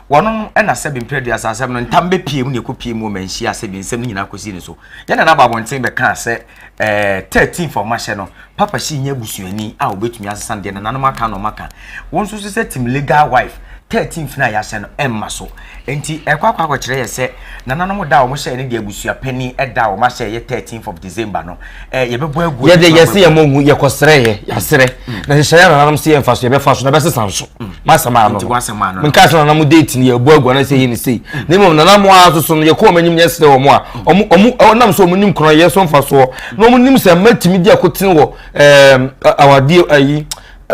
wɔnom ɛna sɛbi mpere aduasa asɛm no ntam bɛpie mu na ɛkɔpie mu wɔ manhyia sɛbi nsɛm no nyinaa kɔsi ne so yɛ nana aba abɔnten bɛkaa sɛ ɛɛ 13 fɔ ɔmahyɛ no papa si nyɛ abusuani a obetumi asesa no deɛ nananom aka na ɔmaka wɔn nso so sɛ team legal wife 13 fina a yɛahyɛ no ɛmma so nti ɛkɔ akɔ akɔkyerɛ yɛ sɛ nananom da a wɔn hyɛ ne deɛ abusua panyin ɛda a wɔn ahyɛ yɛ 13th of December no ɛɛ yɛbɛbɔ agu yɛde yɛse yɛ mo hu yɛkɔsrɛ yɛ yɛasrɛ na nhyehyɛeɛ a nananom se yɛmfa so yɛbɛfa so na ɛbɛsesa nso masɛm ano no menkaa sɛ nananom date no yɛbɔ agu anasɛ yɛ ne sei na mmom nananom ara nso so no yɛkɔ wɔn anim na yɛsrɛ wɔn a wɔn wɔn wɔnam sɛ wɔn nim korɔn yɛ so mfasoɔ na wɔn nim sɛ mmatumi di akotene wɔ ɛɛm awadeɛ ayi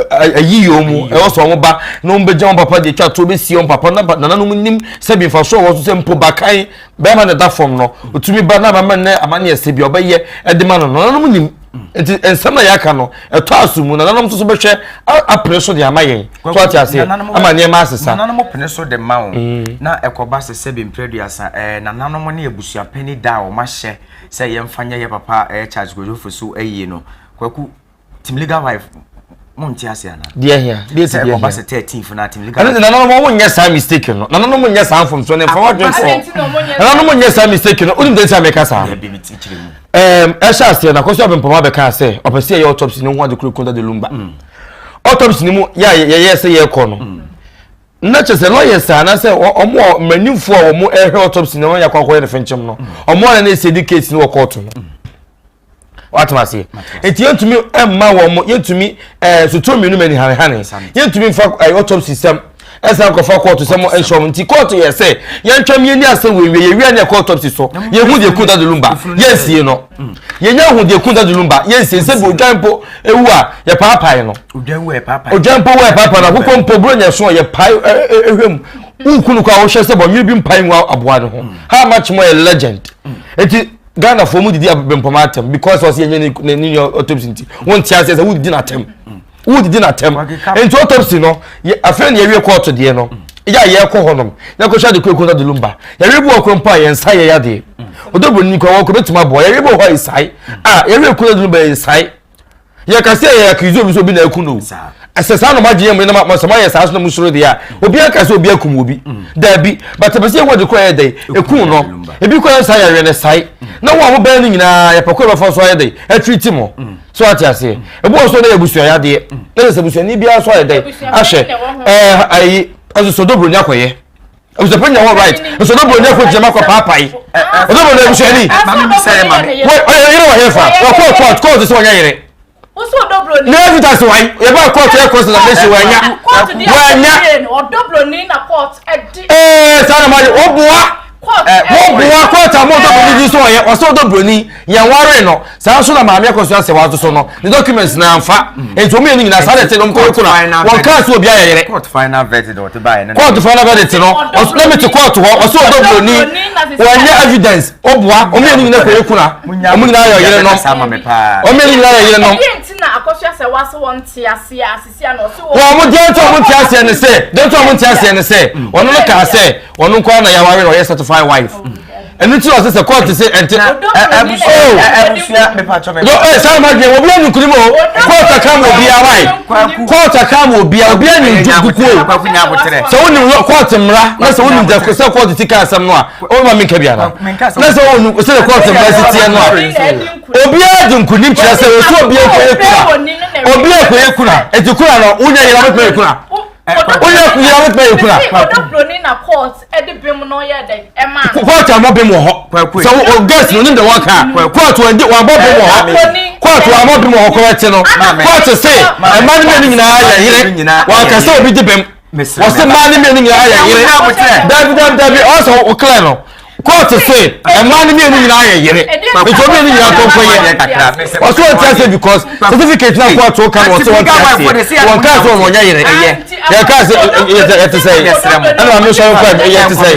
ayi yɛ mu ɛwɔ sɛ wɔn ba na wɔn bɛgya wɔn papa deɛ atwa to bɛsie wɔn papa na nananom nim sɛ bi mfasoɔ wɔ so sɛ mpo bakan bɛrima na ɛda fam no otumi ba na amama ne amane ɛsɛ bi ɔbɛyɛ ɛde ma no nananom nim nti nsɛm na yɛaka no ɛtɔ aso mu nananom nso so bɛhwɛ apene so de ama yɛn so ate aseɛ ama nneɛma asesa nananom pene so de ma wo mm. na ɛkɔba sɛ sɛ bi mprɛ aduasa ɛɛ nananom ne abusuapɛni da a wɔn ahyɛ sɛ yɛmfa nyɛ yɛ papa ɛyɛ Charles Kojo so ayie no kwaku Team legal wife mo nte ase ana. Deɛ hia deɛ ti deɛ hia. Sɛ ɛkɔba sɛ 13 fo na team legal. Ɛno de nananom wɔn nyɛ saa mistake no nananom nyɛ saa mfomso ne nfa wadwen fɔ nananom nyɛ saa mistake no onim de nti a meka saa. Ɛbi mi ti kyerɛ mu. Ɛɛm ɛhyɛ aseɛ na akɔsɔ abɛnpɔmɔ abɛka sɛ ɔpɛ sɛ yɛyɛ autopsy ne ho ade koro kun Daddy Lumba. Mm. Autopsy ne mu yɛ a yɛyɛ sɛ yɛkɔ no. Mm. Na kyerɛ sɛ lawyers a anaasɛ wɔn a mmaranimfoɔ a wɔn ɛhwɛ autopsy na wɔn yɛ akɔ akɔyɛ ne fɛnkyɛm no wɔn a na ɛsɛ di case no wɔ court no. Wate aseɛ? Nti yɛntumi mma wɔn yɛntumi ɛɛ sotoro mmienu mɛ ni hanehane yɛntumi nfa ɛɛ autopsy sɛm ɛsan kɔfa kɔɔto sɛm nhyɛ wɔn nti kɔɔto yɛ sɛ yɛntwɛm yɛn ni asɛm wɔ ewie yɛwia ne ɛkɔ autopsy so yɛhu deɛ kun Daddy Lumba yɛnsie no yɛnya hu deɛ kun Daddy Lumba yɛnsie sɛ bi odwan mpo ewu a yɛpaapae no odwan mpo wu a yɛpaapae no akokɔ mpo buro nyɛ so a yɛpae ɛhwɛ mu wokunu kɔ a wohwɛ sɛ bɔnwene bi mpae ngu aboa no ho how much more a legend nti Ghana foɔ mu didi abempɔm atɛm because ɔsi ɛnyɛ ne ne nua autopsy nti wɔn ti aseɛ sɛ wodidi n'atɛm wodidi n'atɛm nti autopsy no afei na yɛwie kɔɔto deɛ no yɛ a yɛkɔ hɔ nom yɛkɔhwɛ ade kɔ ekun de lumba yɛwie bi wɔ koro mpo a yɛn nsa yɛ yadeɛ ɔdɔ buroni kɔ wɔn kɔ betuma aboa yɛwie bi wɔ hɔ a yɛsae a yɛwie ekun de lumba yɛ nsae. Yɛka sɛ yɛ accuse obi sɛ obi na aku no ɛsɛ saa na ɔmo agye yɛn mu na mo sɛ mo ayɛ saa so na mo soro deɛ a obi aka sɛ obi akum obi mm. daabi but ɛpɛ sɛ yɛhu ade kɔ yɛ dɛ ekum no ebi kɔ yɛ saa yɛreɛ ne sae mm. na wɔn a wɔbɛn no nyinaa yɛpɛ kɔ yɛbɛfa so ayɛ dɛ atiriti mo mm. so ate aseɛ ebi wɔ so na yɛ abusua yadeɛ na yɛ sɛ abusuani biara so ayɛ dɛ ahwɛ ɛɛ ayi ɛsoso dobro ni akɔyɛ. Abusuapɛn nya hɔ right nso ɔdɔ buroni akɔ gyina makɔ paapae ɔdɔ buroni abusuani ɔyɛ yere wɔ hefa wɔkɔ court court sɛ ɔnyɛ yere ne evidence wɔn yɛba court yɛ cross examination wɔanya wɔanya ee saa na ma yɛ ɔboa wɔboa court a mo ɔdɔ buroni di so ɔyɛ ɔsɛ ɔdɔ buroni Yɛn waree no, saa nso na maame akɔsua sɛ wato so no, ne documents na anfa. Mm. Nti wɔn mmienu nyinaa saa na ɛte no nkɔ kuna. Wɔn kaa sɛ obi ayɛ yere. Court final verdict ɔte baayɛ no. Court final verdict no, ɔsɛ na mi te court hɔ, ɔsɛ ɔdɔ buroni, wɔnyɛ evidence, ɔboa, wɔn mmienu nyinaa kɔ yɛ kuna. Wɔn nyinaa yɛ yere nom. Wɔn mmienu nyinaa yɛ yere nom. Wɔn mo deɛ nti wɔn nte aseɛ ne sɛ, deɛ nti wɔn nte aseɛ ne sɛ, ɔno no kaa sɛ, ɔno nko ara na yɛaware na ɔyɛ certified wife. Ɛno ti ɔsɛ sɛ kɔɔte sɛ ɛnte. Abusua ɛ saa ma deɛ obi anyi nkunim o kɔɔte aka ma obi awae kɔɔte aka ma obi a obi anyi nkukuo sɛ wonim kɔɔte mmara na sɛ wonim sɛ kɔɔte ti ka asɛm no a ɔma menka biara na sɛ wonim sɛ kɔɔte mmara si teɛ no a. Obiara di nkunim kyerɛ sɛ osu obi ekoye kuna. Obi ekoye kuna. Eti kuna no wonya yera wobɛtumi ayɛ kuna. Wonya yera wobɛtumi ayɛ kuna. Court a wɔbem wɔ hɔ. Sɛ o guest no nim de wɔn ka. Court wɔn di wɔn abɔ bem wɔ hɔ. Kɔɔto a wɔbem wɔ hɔ kɔrɛte no kɔɔto se mmaa no mmienu nyinaa yɛ yere wɔanka sɛ obi di bem wɔse mmaa no mmienu nyinaa yɛ yere dabi dabi dabi ɔsɛ woklɛ no kɔɔto se mmaa no mmienu nyinaa yɛ yere nti wɔn mmienu nyinaa kɔnkɔ yɛ wɔse wɔn ti ase because certificate na kɔɔto ka no wɔse wɔn ti ase wɔn kaa sɛ wɔn nyɛ yere yɛ kaa sɛ yɛ te sɛ ɛna maame sɔrɔ kɔ yɛ te sɛ.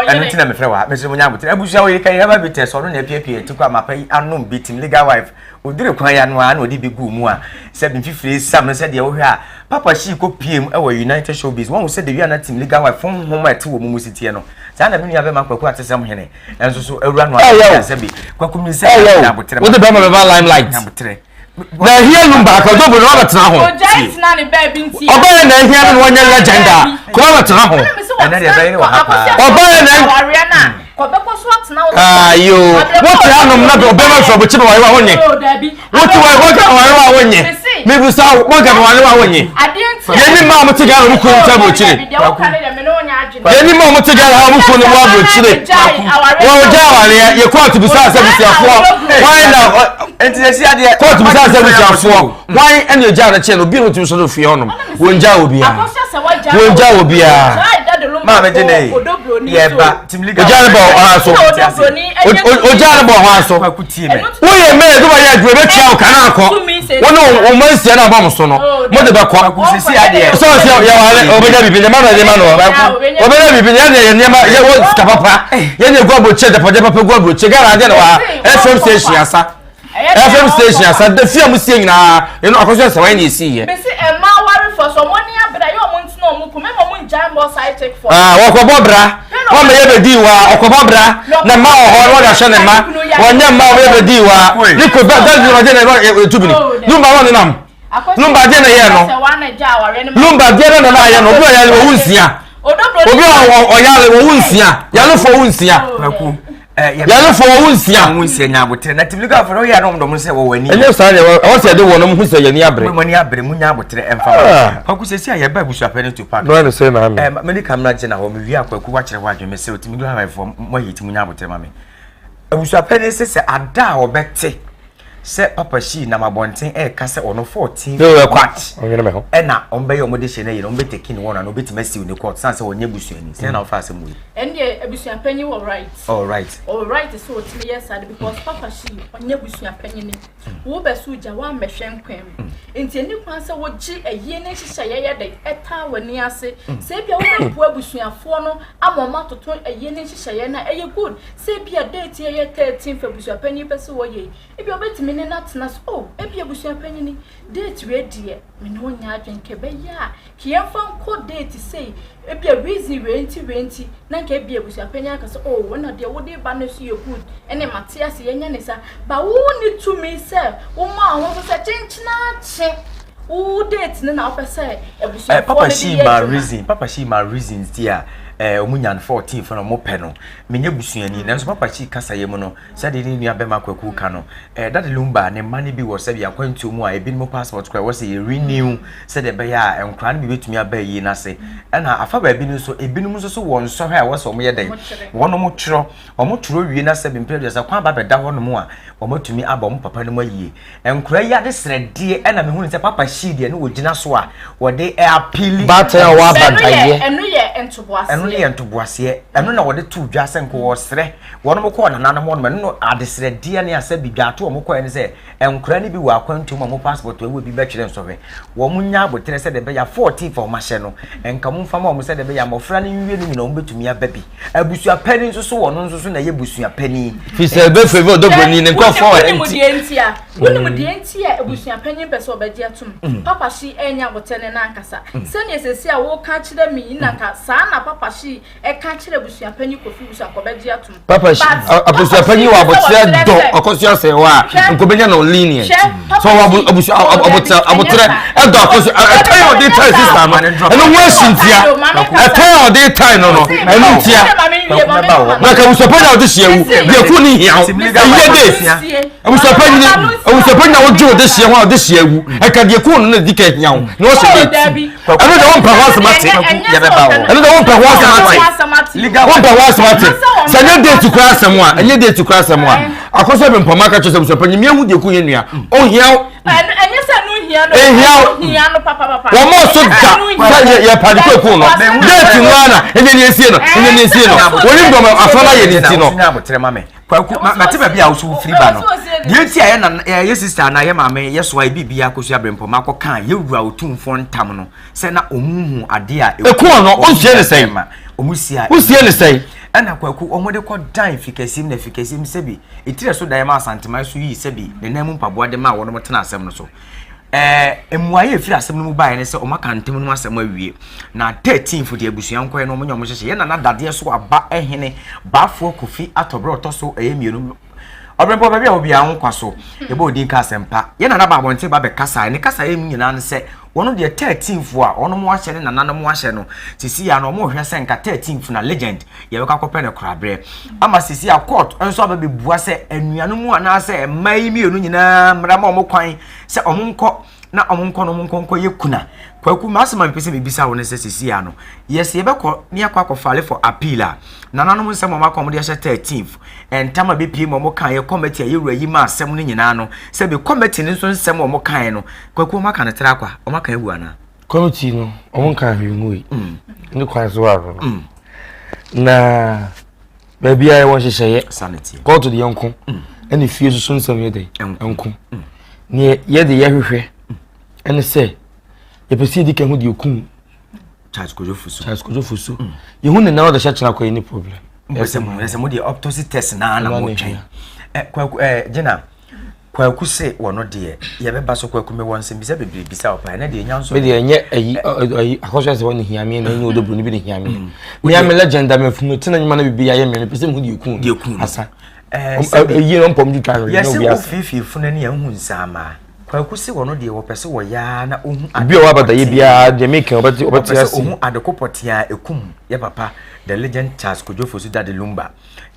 ɛno ti na mefrɛ wa mesrɛ mo nya abotrɛ abusua wɔ yɛ ka yɛ hɛba bi tɛ sɛ ɔno na apiapia ti kɔ amapa yi anom bi tim legal wife odire kwan ya no a na ɔde bi gu mu a sɛ mfifire sam no sɛdeɛ wohwɛ a papa hyii kɔ pie mu wɔ United Showbiz wɔn sɛ dewi ana tim legal wife honhom a ɛte wɔ mu mu si teɛ no saa na me nua bɛma kwaku atesɛm hene nso so awura no a sɛ bi kwaku mi sɛ abotrɛ wode bɛma bɛba limelight abotrɛ na ehia num baako ɔdɔ bu na ɔbɛtena ho ɔbɛyɛ na ehia no na ɔnyɛ legend a kò ɔbɛtena ho ɔbɛyɛ na ayo wote anom na ɔbɛma fɛ ɔbɛkyi ma wɔyɛ wonye wote wɔyɛ wɔka wɔyɛ wa wonye mibusa wɔka wɔyɛ wa wonye yɛni mmaa mo te Ghana mo kunu nkyɛn aburokyire yɛni mmaa mo te Ghana ha mo kunu mu aburokyire wɔn gya awareɛ yɛ kɔɔtu bisa asɛ busuafoɔ wɔn na nti yɛsi adeɛ kóòtù bisa sɛ abusuafoɔ wọn ɛna egya no kyɛn no obi a otumi sɔrɔ fie hɔnom wɔn gya obiara wɔn gya obiara. Maame gye ne yɛ ba timiliga. Ogya no bɔ ɔhan so ogya no bɔ ɔhan so woyɛ mɛ ɛduma yɛ adwuma bɛ tia ɔka na akɔ wɔn ne wɔn mma nsia na abɔ mo so no mo de bɛ kɔ sɛ ɔsɛ yɛ wale ɔbɛnya bibi nneɛma na nneɛma no ɔbɛnya bibi yɛ deɛ yɛ nneɛma yɛ wɔ sika papa yɛ ne egu aburokye dapɔgye papa gu aburokye Ghana adeɛ na wɔ ha FM station asa. FM station asa da fie a mo sie nyinaa ɛno akɔsɔ sɛ wɔn na esi yɛ. Bisi mmaa awarefo so wɔn ani abere ayɛ wɔn ntena wɔn kum ɛma wɔn ngyae mmɔ side chick fo. Ah wɔkɔbɔ bra wɔn mɛ yɛ bɛ di wa ɔkɔbɔ bra na mma wɔ hɔ wɔde ahyɛ ne mma wɔn nyɛ mma wɔn yɛ bɛ di wa ne ko ba dan gyina ɔgye na ɛbɛ etu bi ni numba wɔn nenam numba deɛ na yɛ no numba deɛ na na ayɛ no obi ɔyare wɔwu nsia obi ɔyare wɔwu nsia yalefo wɔwu nsia. Yalefo wɔwu nsia. Wɔwu nsia nya abotere na tìmí ká fọlọ yà dɔm dɔm sɛ wɔwɔ ani. Ɛnyɛ saa deɛ ɛwɔ sɛ ɛde wɔn ho sɛ yɛn abere. Mo ani abere mo nya abotere ɛnfa wɔn. Kwaku sɛ si a yɛba abusuapɛ ne to park. Nɔɔ ne sɛ na ami. Ɛɛ mɛ ne kamera gyina hɔ mɛ wia kwaku wakyerɛ hɔ adwene mɛ sɛ tìmí ká fɔ mo ayi ti mo nya abotere ma mi. Abusuapɛ ne sɛ sɛ ada a ɔbɛte sɛ papa shii nam abɔnten ɛreka sɛ ɔno 14 March ɛna ɔmbɛyɛ ɔmo de hyɛ no ayi no ɔmo bɛ take ne wɔn ano ɔbɛtumi asiw ne court san sɛ ɔnyɛ busuani sɛ na ɔfa asɛm wei. Ɛndeɛ abusuapanyin wɔ right. Oh right. Ɔwɔ right sɛ ɔtumi yɛ saa de because papa shii ɔnyɛ busuapanyini wo bɛ so gya woammɛhwɛ nkwan mu nti ɛni kwan sɛ wogye ayie ne nhyehyɛeɛ yɛ dɛ ɛtaa w'ani ase sɛ ebia wobɛboa abusuafoɔ no ama ɔmo atoto ayie ne nhyehyɛeɛ no a ɛyɛ good Sɛ ebia date yi a ɛyɛ 13 fa abusuapanyin pɛ sɛ wɔyɛ yi, ebia obetumi ne no atena so. Oh, ebia abusuapanyin, date wei deɛ, me ne wo nyɛ adwene, nka ɛbɛyɛ a, ka yɛmfa nkɔ date sei, ebia reason wei nti wei nti, na nka ebia abusuapanyin aka sɛ, oh, ɛna deɛ wode ba no nso yɛ good, ɛne mate ase, yɛnyɛ ne saa. But wonni tumi sɛ woma wo ho so sɛ kyenkyenakye wo date no na wopɛ sɛ abusuafoɔ Papa no de Shee yɛ ma adwuma. reason, Papa Shee ma reasons ti a, eh, ɔmo nya no 14 fo na ɔmo pɛ no. Menyɛ busuani, nanso Papa Chi kasayɛ mu no, sɛdeɛ ne nua bɛma Kwaku ka no, eh, Daddy Lumba ne mma no bi wɔ sɛbi akwantuo mu a ebinom passport koraa ɛwɔ sɛ yɛ renew sɛdeɛ ɛbɛyɛ a nkoraa no bi bɛtumi aba ayie no ase. Ɛna afa baabi no nso, ebinom nso so wɔ nsɔhwɛ a ɛwɔ sɛ wɔyɛ dɛn? Wɔnom twerɛ. Wɔn twerɛ wie na sɛbi mprɛ aduasa kwan aba bɛda hɔnom a, wɔatumi aba wɔn papa no mu ayie. Nkora yi adesrɛdeɛ ɛna mehunu sɛ papa hyii deɛ ne wɔgyina so a wɔde apili. Baatan a ɔwɔ abadaeɛ. Ɛno yɛ ntoboaseɛ. Ɛno yɛ ntoboaseɛ. Ɛno na wɔde too dwa sɛ nka wɔsrɛ wɔn kɔɔ nananom hɔ nom. Ɛno no adesrɛdeɛ ne asɛ bi dwaato wɔn kɔɛ ne sɛ nkora no bi wɔ akwantuo mu a wɔn passport awu ebi bɛtwerɛ nsɔhwɛ. Wɔn nya aboterɛ sɛdeɛ ɛbɛyɛ a 14 fa wɔn ahyɛ no nka wɔn mfa ma wɔn sɛdeɛ ɛbɛyɛ a mmɔfra no nwie no nyinaa wɔn bɛtumi aba bi. Abusua panin nso so wɔ no nso so na ɛyɛ busua panin. Fi sɛ ebe favour ɔdɔbroni ne nkurɔfoɔ wɔ ɛnti. Wonim deɛ nti a wonim deɛ nti a abusua panyin pɛ sɛ ɔbɛgye atum. Mm. Papa hyi ɛnyɛ abotɛ ne nankasa. Mm. Sɛnea sɛsi a woka kyerɛ me yi na nka saa na papa hyi ɛka kyerɛ abusua panyin Kofi Wusu anka ɔbɛgye atum. Papa hyi abusua panyin wɔ abotɛ dɔ ɔkɔso asɛ hɔ a nkɔbɛnya no lenient. So wɔ abusua abotɛ abotɛ ɛdɔ akɔso ɛtɛn ɔde tɛn sista no ɛno ho asi ntia ɛtɛn ɔde tɛn no no ɛno ntia na ka abusuapɛn na ɔde hyia wu deɛ ku ne hia wo ɛyɛ de abusuapɛn ni abusuapɛn na ɔgye ɔde hyia ho a ɔde hyia wu ɛka deɛ ku no na di ka hia wo na ɔhyɛ de ɛno deɛ wɔmpɛ ho asɛm ate ɛno deɛ wɔmpɛ ho asɛm ate wɔmpɛ ho asɛm ate sɛ ɛnyɛ date kura asɛm a ɛnyɛ date kura asɛm a. Akɔsɔ bi mpɔmɔ aka kyerɛ sɛ abusuapanyin mi ehu deɛ ku yɛ nua. Ohia wo. Ɛnyɛ sɛ no hia no. Ehia wo. Hia no papapapa. Wɔn mo so da sɛ yɛ yɛ padi kɔ ekun no. Déètì no ara ɛnyɛ ni esie no ɛnyɛ ni esie no. Wɔn ni dɔm asɔn ayɛ ne ti no. Kwaku mate baabi a woso firi ba no. Deɛ nti a yɛ na yɛ sista anaa yɛ maame yɛ soa ebi bi akosua brempɔma akɔka yɛ wura otumfoɔ ntam no sɛ na ɔmo hu adeɛ a ɛku no ɔnsie ne sɛn ɔmo si a wosie ne sɛn ɛna kwaku ɔmo de kɔ dan fikɛsim na fikɛsim sɛbi etire so dan ma asanteman so yi sɛbi ne nan mu mpaboa de ma wɔn tena asɛm no so ɛɛ mmuaeɛ efiri asɛm no mu baeɛ ne sɛ ɔmo aka ntem no asɛm awie na 13 fo deɛ abusua nkɔɛ no ɔmo nyɛ ɔmo hyehyɛ yɛn nana dadeɛ so aba ɛhene baafoɔ kofi atɔbrɛ ɔtɔ so ɛyɛ mmienu ɔbrɛmpɔ baabi a obiara ho kwa so yɛbɔ odin ka asɛmpa yɛn nana ba abɔnten ba bɛkasa ne kasa yɛ mu nyinaa ne sɛ wɔn deɛ 13 fo a wɔn mo ahyɛ ne nananom ahyɛ no sisi ya no wɔn hwɛ sɛ nka 13 fo na legend yɛbɛkɔ akɔpɛ no korabrɛ ama sisi a court nso aba bɛbua sɛ anuanom anaasɛ mmaa yi mmienu nyinaa mmara ma wɔn kwan sɛ wɔn nkɔ na wɔn nkɔ no wɔn nkɔ nkɔ yɛ kuna kwaku maa sɛ ma mpɛ sɛ mebisa wo ne sɛ sisi ya no yɛsɛ yɛbɛkɔ ne yɛakɔ akɔ file for appeal a nananom nsɛm wɔn akɔ wɔn de ahyɛ 13th ntam a bɛpie mu wɔn kan yɛ committee a yɛwura yi ma asɛm no nyinaa no sɛ bi committee no nso nsɛm wɔn kan no kwaku wɔn aka no tra akwa wɔn aka agu anaa. Committee no wɔn nka hwee ngu yi ne kwan so aro no na baabi a yɛwɔ nhyehyɛeɛ kɔɔto deɛ nko ɛne fie soso nsɛm yɛ dɛ nko neɛ yɛde yɛhwehwɛ ɛne sɛ yɛpɛ sɛ yɛdi ka ho deɛ kum Charles Kojo Fosu Charles Kojo Fosu yɛhu ne nan ɔde hyɛ kyena kɔ yɛ ne problem ɛsɛ mo ɛsɛ mo deɛ autopsy test naa na mo twɛn ɛ kwaku ɛ gyina kwaku se wɔn deɛ yɛbɛba so kwaku mi wɔ nsɛm bisa bebree bisa ɔpa ɛnɛ deɛ nya nso. mi deɛ ɛnyɛ ɛyi ɛyi akɔsɔ ɛsɛ wɔn ne hia mi na ɛnyɛ odo buroni bi ne hia mi mi ame legend a mi funu tena nyuma na bibi ayɛ mi mi pɛ sɛ mi hu deɛ kun deɛ kun asa ɛyi na mpɔm twitwa ahwɛ na obi asa. Yɛsɛ ofiefie funu ni ɛhu nsaamaa kwaku se wɔn deɛ wɔpɛ sɛ wɔyaa na ohu ade obi a wabata yɛ biara deɛ mi kan ɔbɛte ɔbɛte ase wɔpɛ sɛ ohu adeko pɔtea ekum yɛ papa the legend Charles Kojo Fosu Daddy Lumba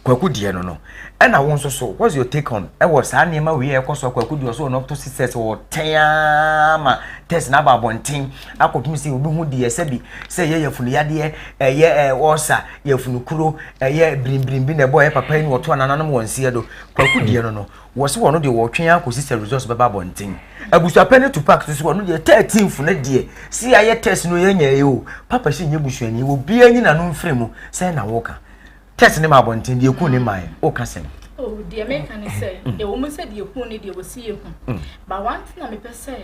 kwaku deɛ no no ɛna wo nso so what's your take on ɛwɔ saa nneɛma wei a ɛkɔ so kwaku deɛ ɔso ɔno ɔtɔ sisɛ sɛ ɔtɛn ara ma test na aba abɔnten akɔpem sɛ obi ho deɛ sɛbi sɛ ɛyɛ yafunu yadeɛ ɛyɛ ɛɛ ɔsa yafunu kuro ɛyɛ birimbirim bi na ɛbɔ ɛyɛ papa yi na ɔto anananom wɔn nseɛ do kwaku deɛ no no Wɔse wɔno deɛ wɔtwɛn ara kɔsi sɛ results bɛba abɔnten. Abusuapɛ ne Tupac nso wɔno deɛ 13th no deɛ se yɛayɛ test no yɛnya yi o. Papa hyɛ nyɛ busuani obiara nyi n'ano mfiri mu sɛn na woka. Test no ma abɔnten deɛ ɛku ne mmaeɛ woka sɛn? Oh, deɛ meka ne sɛ, ɛwɔ mu sɛ deɛ ɛku ne deɛ wɔsi yɛ hu. But one thing a mepɛ sɛ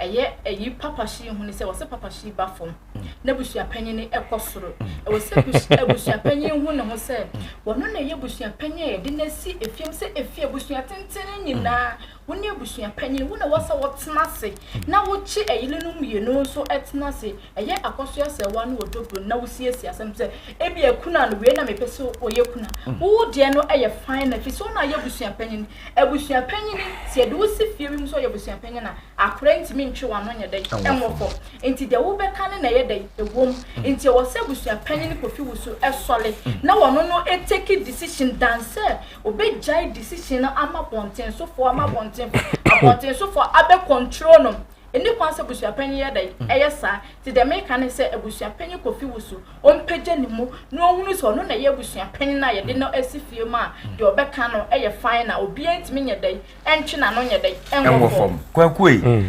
ɛyɛ ɛyi papa hye hu ne sɛ wɔsɛ papa hye ba fam na busuapanyin kɔ soro. Ɛwɔ sɛ abusuapanyin hu ne ho sɛ wɔno na ɛyɛ busuapanyin a yɛde no asi efiem sɛ efie abusua tenten nyinaa wo ne abusuapanyin wo na ɛwɔ sɛ wotena ase na wokye ɛyerenom mmienu nso tena ase ɛyɛ akɔsoa sɛwa ne ɔdɔbro na wosiesie asɛm sɛ ebi akuna no wei na mepɛ sɛ ɔyɛ kuna wo deɛ no ɛyɛ fine na fi sɛ wo na ayɛ abusuapanyin abusuapanyin sɛ yɛde wo si fie bi mu sɛ ɔyɛ abusuapanyin a akora ntumi ntwe w'ano nyɛ dɛn ɛnwɔ fam Nti deɛ wobɛka no na ɛyɛ dɛn? Ɛwom. Nti ɛwɔ sɛ abusua panyin Kofi Wusu sɔre na ɔno no take decision than sɛ ɔbɛgyae decision no ama abɔntensofoɔ ama abɔntenfoɔ abɔntensofoɔ abɛ control no. Ɛnni kwan sɛ abusua panyin yɛ dɛn? Ɛyɛ saa. Nti deɛ meka ne sɛ abusua panyin Kofi Wusu ɔmpagya ne mu na ɔnhunu sɛ ɔno na ɛyɛ abusua panyin a yɛde no asi fie mu a deɛ ɔbɛka no yɛ final. Obiara ntumi nyɛ dɛn? Ɛntwe n'ano nyɛ dɛn? Ɛnwɔ fam. Kwaku ei,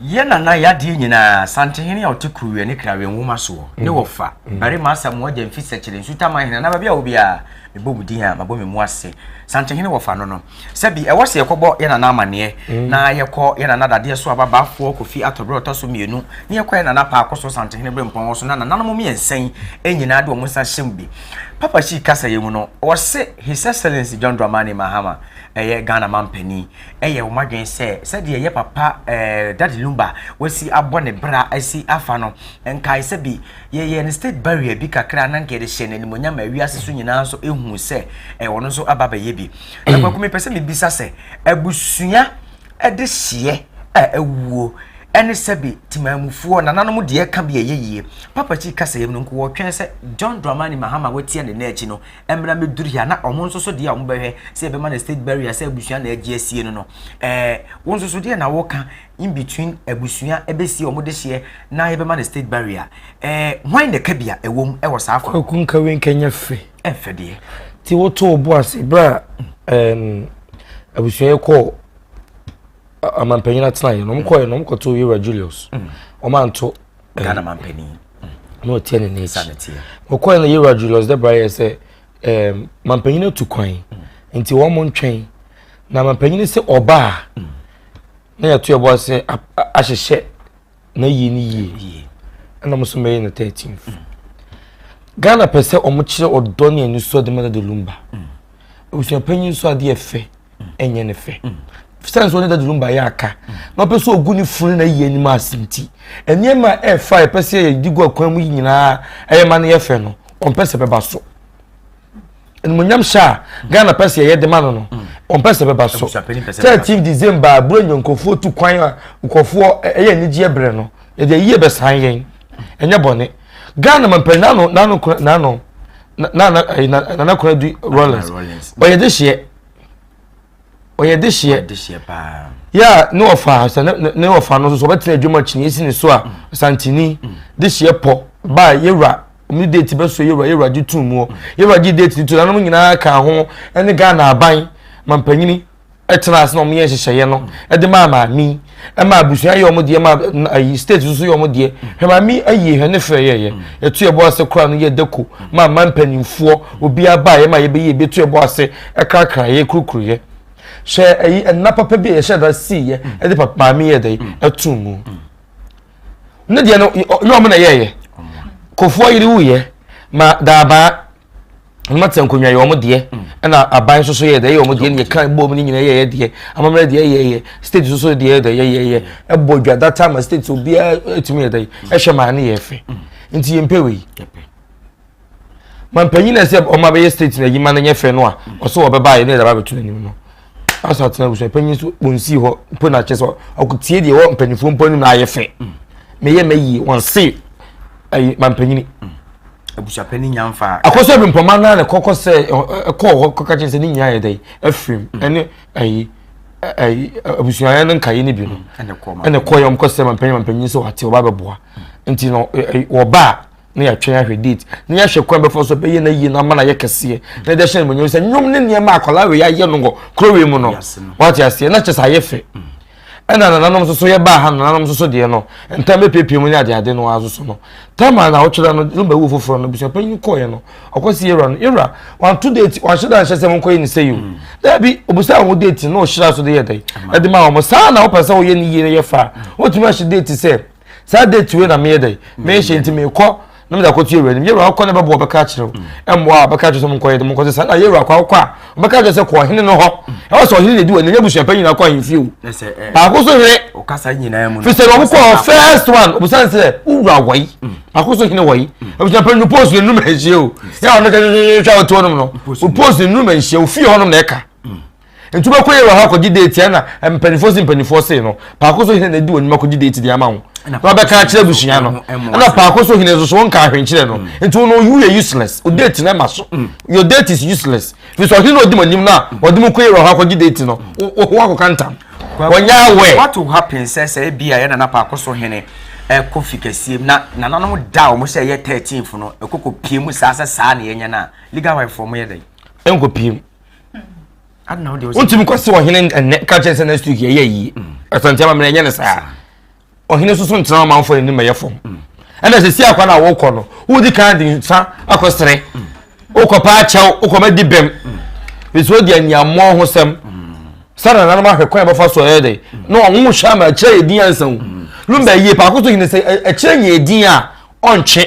yɛ nana yɛ adeɛ nyinaa, Santehene a ɔte Kuruwiɛ ne Krawiɛ nwoma soɔ, ne wɔfa, Barima Asamoah Gyamfi Sɛkyere, Nsutaman hene anaa baabi a wɔ biara, mebɔ mo din a, mabɔ me mu ase. Santehene wɔfa no no, sɛbi ɛwɔ sɛ yɛkɔbɔ yɛ nana amaneɛ, na yɛkɔ yɛ nana dadeɛ so ababaafoɔ Kofi Atɔberɛ ɔtɔ so mmienu, na yɛkɔ yɛ nana Paako so Santehene Berempɔn hɔ so, na nananom mmiɛnsa yi nyinaa de wɔn nsa hyɛ mu bi. Papa Shee kasa yi mu no, ɔse His Excellency John Dramani Mahama, ɛyɛ Ghana manpanin yɛ wɔn adwene sɛ sɛdeɛ yɛ papa ɛɛ Daddy Lumba wasi abɔ ne bra asi afa no nkae sɛ bi yɛyɛ no state barrier bi kakra na nka yɛde hyɛ no animonyam ma wiase so nyinaa nso ehu sɛ ɛwɔ no nso aba bɛyɛ bi na kwaku mepɛ sɛ mebisa sɛ abusua ɛde hyeɛ a awuo ɛne sɛbi temanmufoɔ nananom deɛ ɛka bi ɛyɛ yie papa kyi kasa yam no nko wɔtwɛn sɛ John Dramani Mahama watia ne nan akyi no mmra mmɛduru ha na wɔn nso so deɛ a wɔbɛhwɛ sɛ yɛbɛma no state burial sɛ abusua na agye asie no no ɛɛ wo nso so deɛ na woka in between abusua ɛbɛsie wɔn de hyeɛ na yɛbɛma no state burial ɛɛ hwan na ɛka bi a ɛwɔ mu ɛwɔ saa fa. Kwaku nkawe nkɛnyɛ fɛ. Ɛfɛ deɛ. Ti woto wo bo ase berɛ a ɛɛm. abusua yi kɔɔ amanpanyin atenaeɛ no, wɔn kɔɛ no wɔn kɔtoo Yewura Julius. Wɔn anto Ghana manpanyin. Na ɔteɛ ne n'akyi. Wɔkɔɛ no Yewura Julius Debra yɛ sɛ ɛɛm manpanyin atu kwan nti wɔn ntwɛn na manpanyin sɛ ɔbaa na yɛto ɛbɔ ase ahyehyɛ na yie ne yie ɛna mo nso mɛyɛ no 13th mm. Ghana pɛ sɛ wɔn kyerɛ ɔdɔ ne anisɔ de ma Daddy Lumba mm. abusuapanyin nso adeɛ fɛ mm. ɛnyɛ ne fɛ sani sɛ ɔne Daddy Lumba yɛ aka na ɔpɛ sɛ ɔgu ne funu na yie anim ase nti nneɛma a ɛfa a yɛpɛ sɛ yɛde gu akwan mu yi nyinaa ɛyɛ ma no yɛ fɛ no ɔmpɛ sɛ bɛba so animuonyam hyɛ a ghana pɛ sɛ yɛyɛ de ma no no ɔmpɛ sɛ bɛba so 13 december a buro nya nkurɔfoɔ tu kwan a nkurɔfoɔ ɛyɛ anigyeɛ berɛ no yɛde ayie bɛsan yɛn ɛnyɛ bɔne ghana mampanin nano nano nano nana nana konadu rollins ɔyɛ de hyeɛ ɔyɛ dehyeɛ yɛ a ne ɔfa sɛ ne ɔfa no nso ɔbɛtena adwuma kyini esi ne so a santini mm. dehyeɛ pɔ baa yɛwura ɔmo date bɛso yɛwura yɛwura gye tum muɔ mm. yɛwura gye date ne tu nanom nyinaa ka ho ɛne Ghana aban mampanyini ɛtena ase na ɔmo yɛ nhyehyɛeɛ no ɛde maa maame ɛma abusua yɛ ɔmo deɛ ma ayi state nso yɛ ɔmo deɛ hwɛ maame ayi hwɛ ne fɛ yɛyɛ yɛto yɛ bɔ ase koraa no yɛ dako ma ama mpanimfoɔ obiara baa yɛ ma yɛbɛyɛ ebi to yɛ bɔ ase ɛkrakra yɛ kurukuru yɛ hwɛ ayi ɛnna papa bi a yɛhyɛ da sii yɛ ɛde papa maame yɛ dɛ ɛto mu ne deɛ no yɛ ɔmo na yɛyɛ kofoɔ yere wuyɛ ma daabaa. Wɔn ate nkonnwa yɛ wɔn deɛ ɛna aban nso so yɛ deɛ yɛ wɔn deɛ ne yɛka bɔ mu ne nyinaa yɛ yɛ deɛ amammerɛ deɛ yɛ yɛ state nso so deɛ yɛ deɛ yɛ yɛ ɛbɔ dwa data ma state obiara etumi yɛ deɛ ɛhwɛ maa ne yɛ fɛ nti yɛn mpɛ wei ma mpanyin na ɛsɛ ɔmo abɛyɛ state na ɛyi ma no nyɛ fɛ no a ɔsɛ ɔbɛba yɛ ne yɛ daba abɛto n'anim no asa atena abusua panyin nso wɔn si hɔ mpo na kyɛ sɛ ɔkò tie deɛ ɛwɔ mpanyinfoɔ mpo anim na ayɛ fɛ meyɛ mɛyie wɔn se ɛyi ma mpanyin. abusuapanin nya mfa. Akɔsɔ bi mpɔma naa ne kɔkɔ sɛ ɛkɔɔ hɔ kɔka kyerɛ sɛ ne nyinaa yɛ dɛ afirim mm. ɛne ɛyi ɛyi abusuayɛ no nkaeɛ no bi no mm. ɛna kɔɔ yɛ ɔmo kɔ sɛ mampanyin mampanyin sɛ wate ɔba bɛboa mm. nti no wɔba a na yɛatwɛn ahwɛ date na yɛahwɛ kwan bɛfa so bɛyɛ no yie na ama no ayɛ kɛseɛ na yɛde ahyɛ no monyam sɛ nnwom ne nneɛma akwadaa wei ayɛ no wɔ kuro wei mu no wate aseɛ na kyɛ sɛ ayɛ fɛ Ɛna nananom nso so yɛbaa ha nananom nso so deɛ no ntam bɛpiepie mu ne adeade no ara nso so no tama na ɔkyerɛ no lumba wu foforɔ no abusua panyin kɔɔeɛ no ɔkɔ si yɛwura no yɛwura wanto date wanhyɛ da nhyɛ sɛ monkɔyɛ ne sɛ yi o mm. daabi obusa wɔn date na ɔhyira so de yɛ dɛ ɛde ma wɔn saa na wopɛ sɛ woyɛ ne yie no yɛ fa wotumi ahyɛ date sɛ saa date wei na meyɛ dɛ meyɛ nti mekɔ na mede akɔto yɛwura anim yɛwura wokɔ ne bɛboa ɔbɛka akyerɛ wo ɛmmoa a ɔbɛka akyerɛ sɛ monkɔyɛ de monkɔ sɛ saa na yɛwura kɔ akɔ a ɔbɛka akyerɛ sɛ kɔ ɔhene no hɔ ɛwɔ sɛ ɔhene na ɛdi wɔ anim abusua pa nyinaa kɔ ahemfie o baako so hene fi sɛ wɔn kɔ first one obusan sɛ wowura wɔyi baako so hene wɔyi abusua pa no post ne num nhyia o yɛ ɔno twɛtwɛtwɛ a ɔte hɔnom no o post ne num nhyia ofie hɔnom na ɛka Nti wobɛkɔ yɛ wɔ hɔ akɔgye date ɛna mpanimfoɔ se mpanimfoɔ se no paako so hene na edi wɔn anim akɔgye date de ama wo na wabɛka akyerɛ abusua no ɛna paako so hene nso so wɔnka ahwenkyerɛ no mm. nti wɔn you yɛ useless o date na ɛma so mm. your date is useless fi sɛ ɔhene na ɔdi mo anim na ɔde mo kɔ yɛ wɔ hɔ akɔgye date no wo akɔka ntam wɔnyɛ awɛ. What will happen sɛ sɛ ebi a yɛ nana paako so hene ɛkɔ fi kɛseɛ mu na nananom da a wɔn sɛ ɛyɛ 13th no ɛkɔkɔ pie mu saa sɛ saa na yɛnyɛ no a legal wife wɔn yɛ dɛn. Ɛnkɔ pie mu. Wontumi kɔ se ɔhene ɛnɛ ka kyerɛ sɛ next week yɛyɛ yie mm. Asante amammerɛ ɛnyɛ ne saa ɔhene nso so ntena ɔmanfoɔ anim ɛyɛ fam mm. ɛna sɛ si akwa no a wokɔ no wodi kan de nsa akɔsrɛ mm. wokɔ paa kyɛw wokɔ ma di bɛm bɛsi wodi aniammɔ ho sɛm sɛ nananom ahwɛ kwan bɛfa so ɛyɛ dɛ na ɔho hwɛ ama ɛkyerɛ yɛ din ansa o lumba yie paako so hene sɛ ɛkyerɛ yɛ din a ɔntwe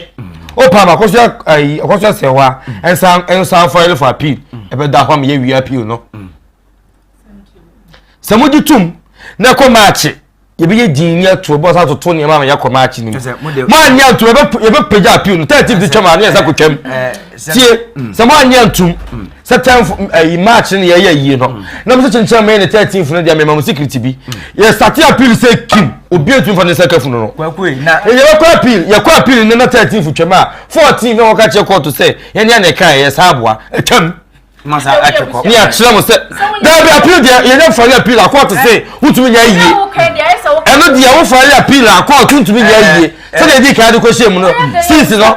opa ma akɔso ayi akɔso asɛ hɔ a ɛnsan ɛnsan file for appeal ɛbɛda hɔ ama yɛwie appeal no sɛ mogye tom na ɛkɔ maakye yɛbɛyɛ din ne ato ɛbɔ sa atoto nneɛma ama yɛakɔ maakye no mu moanyɛ antom yɛbɛpagya appeal no 13 de twam a ne yɛsa kɔtwam tie sɛ moanyɛ antom sɛ tenth ɛyi march no yɛyɛ yie no na mo sɛ kyenkyen mɛyɛ ne 13th no deɛ mɛma mo secret bi yɛ start appeal sɛ kim obi antumi fa ne nsa ka funu no yɛbɛkɔ appeal yɛkɔ appeal no na 13th twam a 14 na wɔka kyerɛ court sɛ yɛne a na ɛka yɛ saa aboa atwam ne akyerɛ mo sɛ daabi appeal deɛ yɛnyɛ file appeal a court sɛ wotumi nyɛ yie ɛno deɛ wo file appeal a court ntumi nyɛ yie sɛdeɛ ɛdi kan de kɔhyɛ mu no since no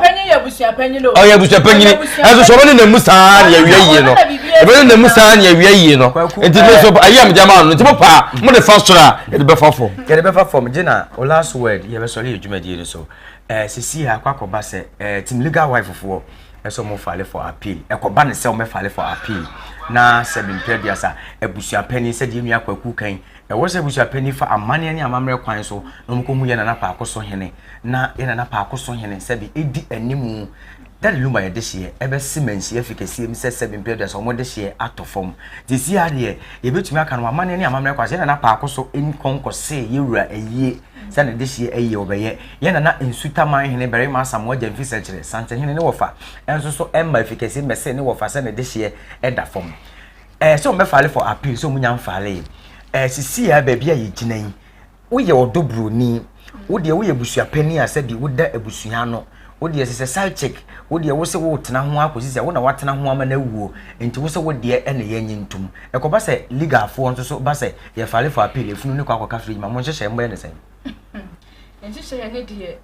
ɔyɛ abusuapanyini ɛnso sɛ ɔbɛne na mu saa ne yɛwie yie no. Ɛbɛyɛ na mu saa ne awia yie no. Nti me so ayi a mede ama no nti mo paa mo de fa soro a yɛde bɛfa fam. Yɛde bɛfa fam gye na o last word yɛbɛsɔre yɛ dwumadie no so. Ɛɛ sisi akɔ akɔba sɛ ɛɛ team legal wife foɔ ɛsɛ ɔmo file for appeal. Ɛkɔba ne sɛ ɔmo file for appeal na sɛ mempɛ aduasa abusuapanin sɛdeɛ nua Kwaku kan ɛwɔ sɛ abusuapanin fa amanneɛ ne amammerɛ kwan so na ɔmo kɔhu yɛ nana paako so hene na yɛ nana paako so hene sɛbi ɛdi animu Daddy Lumba yɛ dehyeɛ ɛbɛse manhyia fi kɛseɛ mu sɛ sɛbi mpɛ aduasa ɔmo dehyeɛ atɔ fam sisi adeɛ yɛbɛtumi aka no amanneɛ ne amammerɛ kwan so yɛ nana paako so nkɔ nkɔse yɛ wura ayie sɛ ne dehyeɛ ayie ɔbɛyɛ yɛ nana Nsutaman hene barima Asamoah Gyamfi Sɛkyerɛ Santehene ne wɔfa nso so ɛmma afi kɛseɛ mmɛse ne wɔfa sɛ ne dehyeɛ ɛda fam ɛɛ sɛ ɔmo bɛfale for appeal sɛ ɔmo nya mfale ɛɛ sisi a baabi a yɛgyina yi Woyɛ ɔdɔ broni, wo deɛ woyɛ abusuapanin a sɛbi woda abusua ano, wo deɛ sɛ sɛ side chick, wo deɛ wo se woretena ho ara kɔsi sɛ wo na woatena ho ama no awuo, nti wo se wo deɛ ɛna yɛnye ntom. Ɛkɔba sɛ legalfoɔ nso so ba sɛ yɛ file for appeal, efunu no kɔ akɔka fridge ma mo nhyehyɛɛ mobɛyɛ no sɛn? Nhyehyɛeɛ ne deɛ,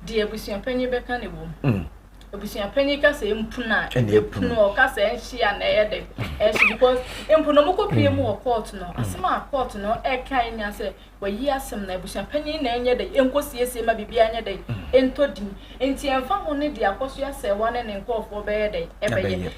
deɛ abusuapanin bɛka na ɛwɔ mu. Abusuapanin ka sɛ ɛmpunu a, ɛpunu, ɔka sɛ ɛnhye a na ɛyɛ dɛ, ɛhye because mpo na wɔkɔpie mu wɔ court no, asɛm a court no ɛka nya sɛ wayi asɛm na abusuapanin na ɛnyɛ dɛ, ɛnkɔsiesie ma biribiara nyɛ dɛ, ɛntɔ din. Nti ɛmfa ho ne deɛ Akosua Serwaa ne ne nkurɔfoɔ bɛyɛ dɛ, ɛbɛyɛ.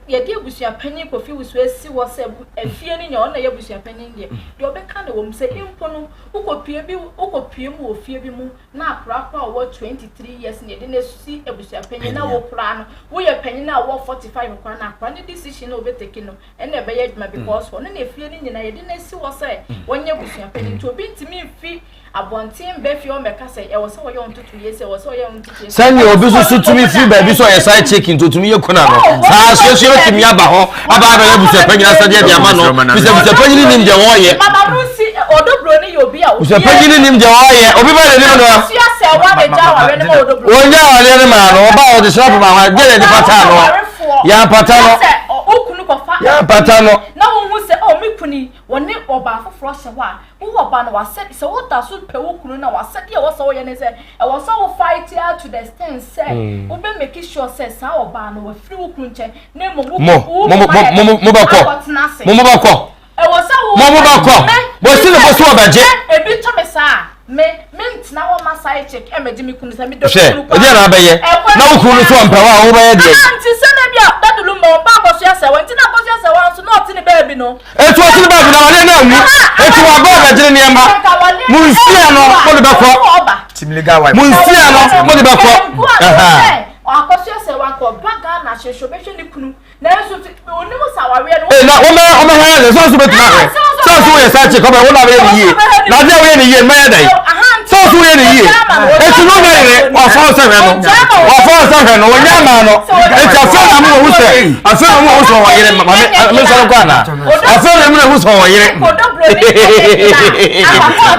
Yɛde abusuapanyin Kofi Wusu asi hɔ sɛ afie no nyɛ ɔno na ɛyɛ abusuapanyin deɛ, deɛ ɔbɛka no wɔ mu sɛ mpo no wokɔpue bi wokɔpue mu wɔ fie bi mu na akora koraa a ɔwɔ 23 years na yɛde no asi abusuapanyin na wo koraa no woyɛ panyin a ɔwɔ 45 koraa na akora no decision a ɔbɛtake no ɛna ɛbɛyɛ adwuma because ɔno na efie no nyinaa yɛde no asi hɔ sɛ wɔnyɛ abusuapanyin nti obi ntumi mfi abɔnten mba fie hɔ mmɛka sɛ ɛwɔ sɛ wɔyɛ wo ntotoeɛ sei, ɛwɔ sɛ wɔyɛ wo ntotoeɛ sei. Sɛnea obi nso so tumi firi baabi sɛ ɔyɛ side chick nti otumi yɛ kuna no, saa suasua bɛtumi aba hɔ aba abɛyɛ abusuapanyin asɛdeɛ de ama no, fi sɛ abusuapanyin nim deɛ wɔreyɛ. Abusuapanyin nim deɛ wɔreyɛ, obi ba n'anim no a. Wɔnya awareɛ no maa no, ɔba a ɔde srap ma hɔ, deɛ na yɛde pataa no, yɛampata no, yɛampata no. Na wohu sɛ, oh, me kunu yi, wɔne ɔbaa foforɔ hyɛ hɔ a, Wo wɔ ba no w'asɛde sɛ wo da so pɛ wo kunu no a w'asɛde a ɛwɔ sɛ woyɛ ne sɛ ɛwɔ sɛ wo fight ara to the extent sɛ wo bɛ make sure sɛ saa ɔbaa no wafiri wo kunu nkyɛn na mmom wo Mo, wo mo, mo, kunu ayɛ mo, mo, mo bɛkɔ. akɔtena ase. Mo, mo bɛkɔ. Ɛwɔ sɛ wo Mo, mo bɛkɔ. me Mo si ne bo so ɔbɛgye. me ebi to me saa a me me ntena hɔ ma side chick ɛmɛgye me kunu sɛ me dɔ me Hwɛ, kunu paa. ɛdeɛ na abɛyɛ. Ɛkwan Na wo kunu no so ɔmpɛ wo a, wobɛyɛ deɛ. Aha nti sɛ na bi a Daddy Lumba ɔba akɔsoa sɛ wɔ nti na akɔsoa sɛ wɔ nso na ɔte ne baabi no. Etu ɔsi ne baabi na awadeɛ no anwu. Etu waba ɔbɛgyere nneɛma. Mo nsia no mo de bɛkɔ. Mo nsia no mo de bɛkɔ. Ee na wɔn bɛ wɔn bɛ hɛn sɛ sɔɔso bɛ tuma hɛ sɔɔso yɛ saa kye kɔbɛ wɔn na bɛyɛ ne yie na adeɛ a wɔyɛ ne yie mɛyɛ dɛ sɔɔso yɛ ne yie eti no na yɛrɛ wɔfɔ sɛ hwɛ no wɔfɔ sɛ hwɛ no wɔnyɛ ama no eti afɛn na mo wɔ ho sɛ afɛn na mo wɔ ho sɛ wɔn yere maame me nsɔre kɔ ana afɛn na mo wɔ ho sɛ wɔn yere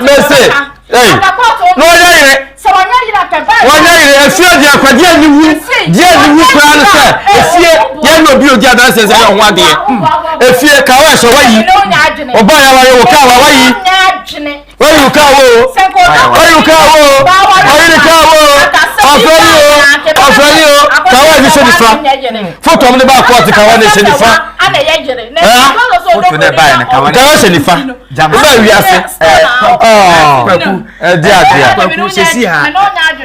mɛsɛ ɛyi na wɔnyɛ yere wɔnyɛ yere efie deɛ akwadeɛ aniwu deɛ aniwu koraa no sɛ efie yɛn na obi odi adanse sɛ yɛ ho adeɛ efie kawa ɛsɛ wayi ɔbaa yɛ wayɛ wɔ kawa wayi. Wọ́n yìí ká wo wọ́n yìí ká wo wọ́n yìí ká wo ọ̀fẹ́ yìí o ọ̀fẹ́ yìí o kàwá ẹni ṣe nifa fóòtù ọmọdé bá kọ́ ọtí kàwá ẹni ṣe nifa kàwá ṣe nifa ọba ìwé ase ẹdi adìẹ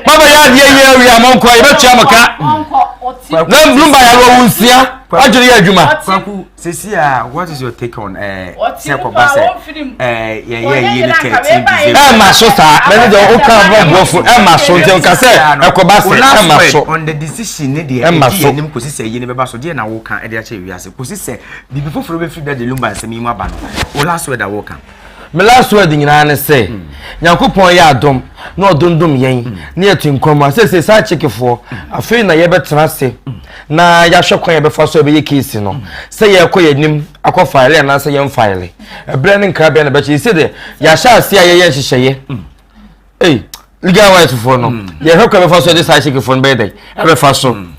bàbá yà adìẹ yẹ ẹwì àmọ́ nkọ yẹ bẹ tua mọ ká na lumba yà wọ wù nsia wájú yẹ adwuma. Sisi a what is your take on eh, sɛ kɔba sɛ eh, yɛyɛ yie ne 13 December. Ɛma so saa mɛne deɛ woka bɔ borɔfo ɛma so nti nka sɛ ɛkɔba sɛ ɛma so. On the decision ne deɛ ɛdi yɛn anim kɔsi sɛ yie ne bɛba so deɛ na woka ɛde akyɛ wiase kɔsi sɛ biribi foforɔ bɛfiri Daddy Lumba nsɛm yi mu aba no wo last word a woka. Me last word nyinaa ne sɛ Nyankopɔn yɛ adom na ɔdondom yɛn na yɛte nkwa mu a seesei saa kyekefoɔ afei na yɛbɛtena ase na yɛahwɛ kwan yɛbɛfa so a yɛbɛyɛ case no sɛ yɛrekɔ yɛn anim akɔ file anaasɛ yɛn file ɛberɛ ne nkrabea na bɛkyɛ yɛsɛ deɛ yɛahyɛ ase a yɛyɛ nhyehyɛeɛ ei legal rights foɔ no mm. yɛhwɛ kwan bɛfa so yɛde saa kyekefoɔ no bɛyɛ dɛn ɛbɛfa so mm.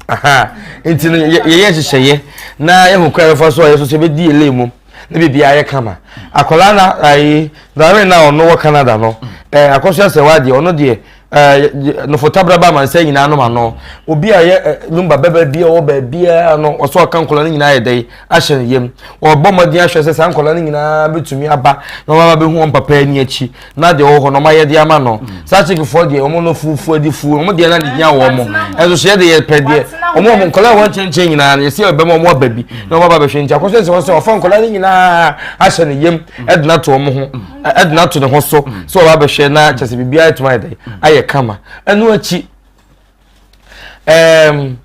nti no yɛyɛ nhyehyɛeɛ na yɛhu kwan bɛfa so a yɛso so yɛbɛdi yɛ lane mu na biribiara yɛ kama akwadaa na ayi dare na ɔno wɔ Canada no ɛɛ akɔso asɛ wa deɛ ɔno deɛ. ɛɛ nofotabra ba amansan nyinaa nom ano. Obi a yɛ Lumba bɛbɛ bi a ɔwɔ baabiara no, ɔsɛ ɔka nkɔla no nyinaa yɛ dɛn ahyɛ ne yam. Ɔbɔ mmɔden ahwɛ sɛ saa nkɔla no nyinaa bɛtumi aba na wɔn aba bɛhu wɔn papa ani akyi na deɛ ɔwɔ hɔ no wɔn ayɛ de ama no. Saa kyekefoɔ deɛ wɔn no fufuo adi fuo, wɔn deɛ na de hia wɔn. Ɛnso so yɛ de yɛ pɛ deɛ wɔn wɔn nkɔla a wɔn nkyɛnkyɛn nyinaa no yɛsi ɛbɛma wɔn aba bi na wɔn aba bɛhwɛ nti akɔsɛ sɛ wɔn sɛ ɔfa nkɔla no nyinaa ahyɛ ne yam ɛde no ato wɔn ho ɛde no ato ne ho so sɛ ɔba abɛhwɛ na kyɛ sɛ biribiara atumi ayɛ dɛ ayɛ kama. Ɛno akyi ɛɛm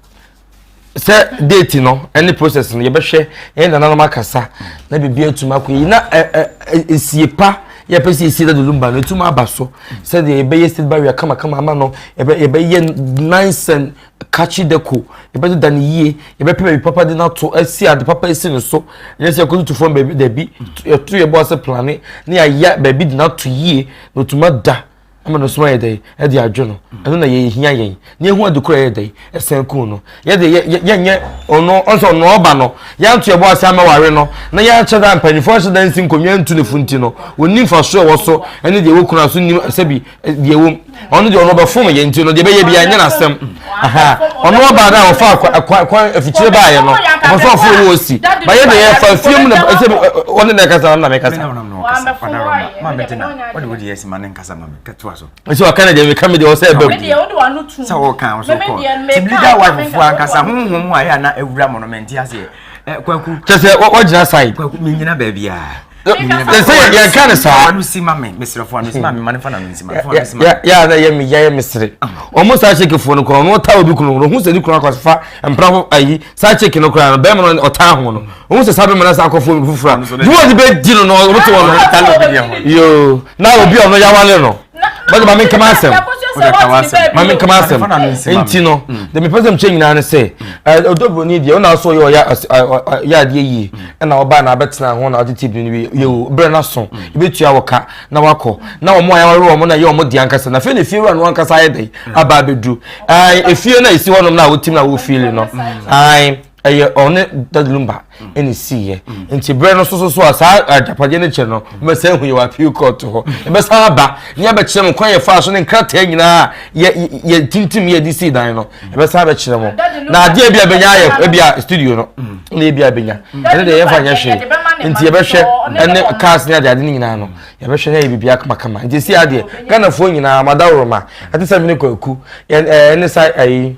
sɛ date no ɛne process no yɛbɛhwɛ yɛn nananom akasa na biribiara atumi akɔ yi na ɛ ɛ esie pa yɛpɛ sɛ esie dada lumba no etumi aba so sɛdeɛ yɛbɛyɛ state barrier kamakama ama no yɛbɛ yɛbɛyɛ nice and catchy deco yɛbɛdeda no yie yɛbɛpɛ baabi papa de no ato asi ade papa asi no so nyɛ sɛ yɛkɔtutu fam baabi dabi yɛto yɛbɔ ase plane ne yɛayɛ baabi de no ato yie na ɔtumi ada ama no so ayɛ dɛ ɛde adwo no ɛno na yɛhia yɛn na yɛhu ade koro ɛyɛ dɛ ɛsɛn kun no yɛde yɛnyɛ ɔno ɔsɛ ɔno ɔba no yɛanto yɛbɔ ase ama ware no na yɛakyɛ dɛ mpanyinfoɔ ahyɛ dɛ nsi nkonnwa ntu ne fo nti no wɔnni mfasoɔ ɛwɔ so ɛne deɛ ɛwɔ kunu aso nim sɛbi deɛ ɛwɔ mu ɔno deɛ ɔno ɔbɛfom yɛ nti no deɛ ɛbɛyɛ biara nyɛ n'asɛm ɔno ɔbaa no a ɔfa kwan afikyire baayɛ no ɔpɛ sɛ ɔforo wɔ osi ba yɛ deɛ yɛfa fie mu na ɛsɛ ɔne na ɛkasa na mɛkasa ɛsɛ ɔka ne deɛ meka me deɛ ɔsɛ ɛbɛ mu sɛ ɔka ɔsɛ ɔkɔ team leader wife foɔ ankasa honhom a ɛyɛ ana awura mo no mente aseɛ kwaku kyɛ sɛ wɔgyina side kwaku menyina baabiaa sɛ yɛnka ne saa yɛ a na yɛ me yɛ me sere ɔmo saa kyekefoɔ no koraa ɔno ɔtaa obi kunu no ɔhu sɛ ne kunu akɔfa mpra ho ayi saa kyeke no koraa no bɛrima no ɔtaa ho no ɔhu sɛ saa bɛrima no asa akɔfo obi foforɔ a de wɔn bɛdi no no ɔmo te wɔn no yoo na obi a ɔno yawale no bɛde maame nkama asɛm maame nkama asɛm nti no de mepɛ sɛ mekyɛ nyinaa ne sɛ ɔdɔ buroni deɛ ɔna asɔ yɛ ɔyɛ ɔyɛ adeɛ yie ɛna ɔbaa na abɛtena ho na ɔtete bi no yɛ o berɛ no aso ebetua wɔ ka na wakɔ na wɔn a yɛaware wɔn na yɛ wɔn deɛ ankasa na afei na efie wura no ankasa ayɛ dɛ aba abɛduru ɛɛ efie na esi hɔnom na wotim na wofili no ɛɛ ɛyɛ ɔne dadulumba ɛna esiiɛ nti berɛ no soso so a saa agyapadeɛ no kyɛ no wɔbɛsan ehu yɛ wɔ appeal court hɔ ɛbɛsan aba ne abɛkyerɛ mo kwan yɛ fa so ne nkrataa nyinaa yɛ yɛ tintim yɛ de sii dan no ɛbɛsan abɛkyerɛ mo na adeɛ bi a bɛnya ayɛ ebi a studio no na ebi a bɛnya ɛne deɛ yɛmfa nyɛ hwee nti yɛbɛhwɛ ɛne cars ne adeade no nyinaa no yɛbɛhwɛ na yɛ biribi akamakama nti si adeɛ Ghanafoɔ nyinaa madaworoma ɛte sɛ mene kwaku ɛne sa ayi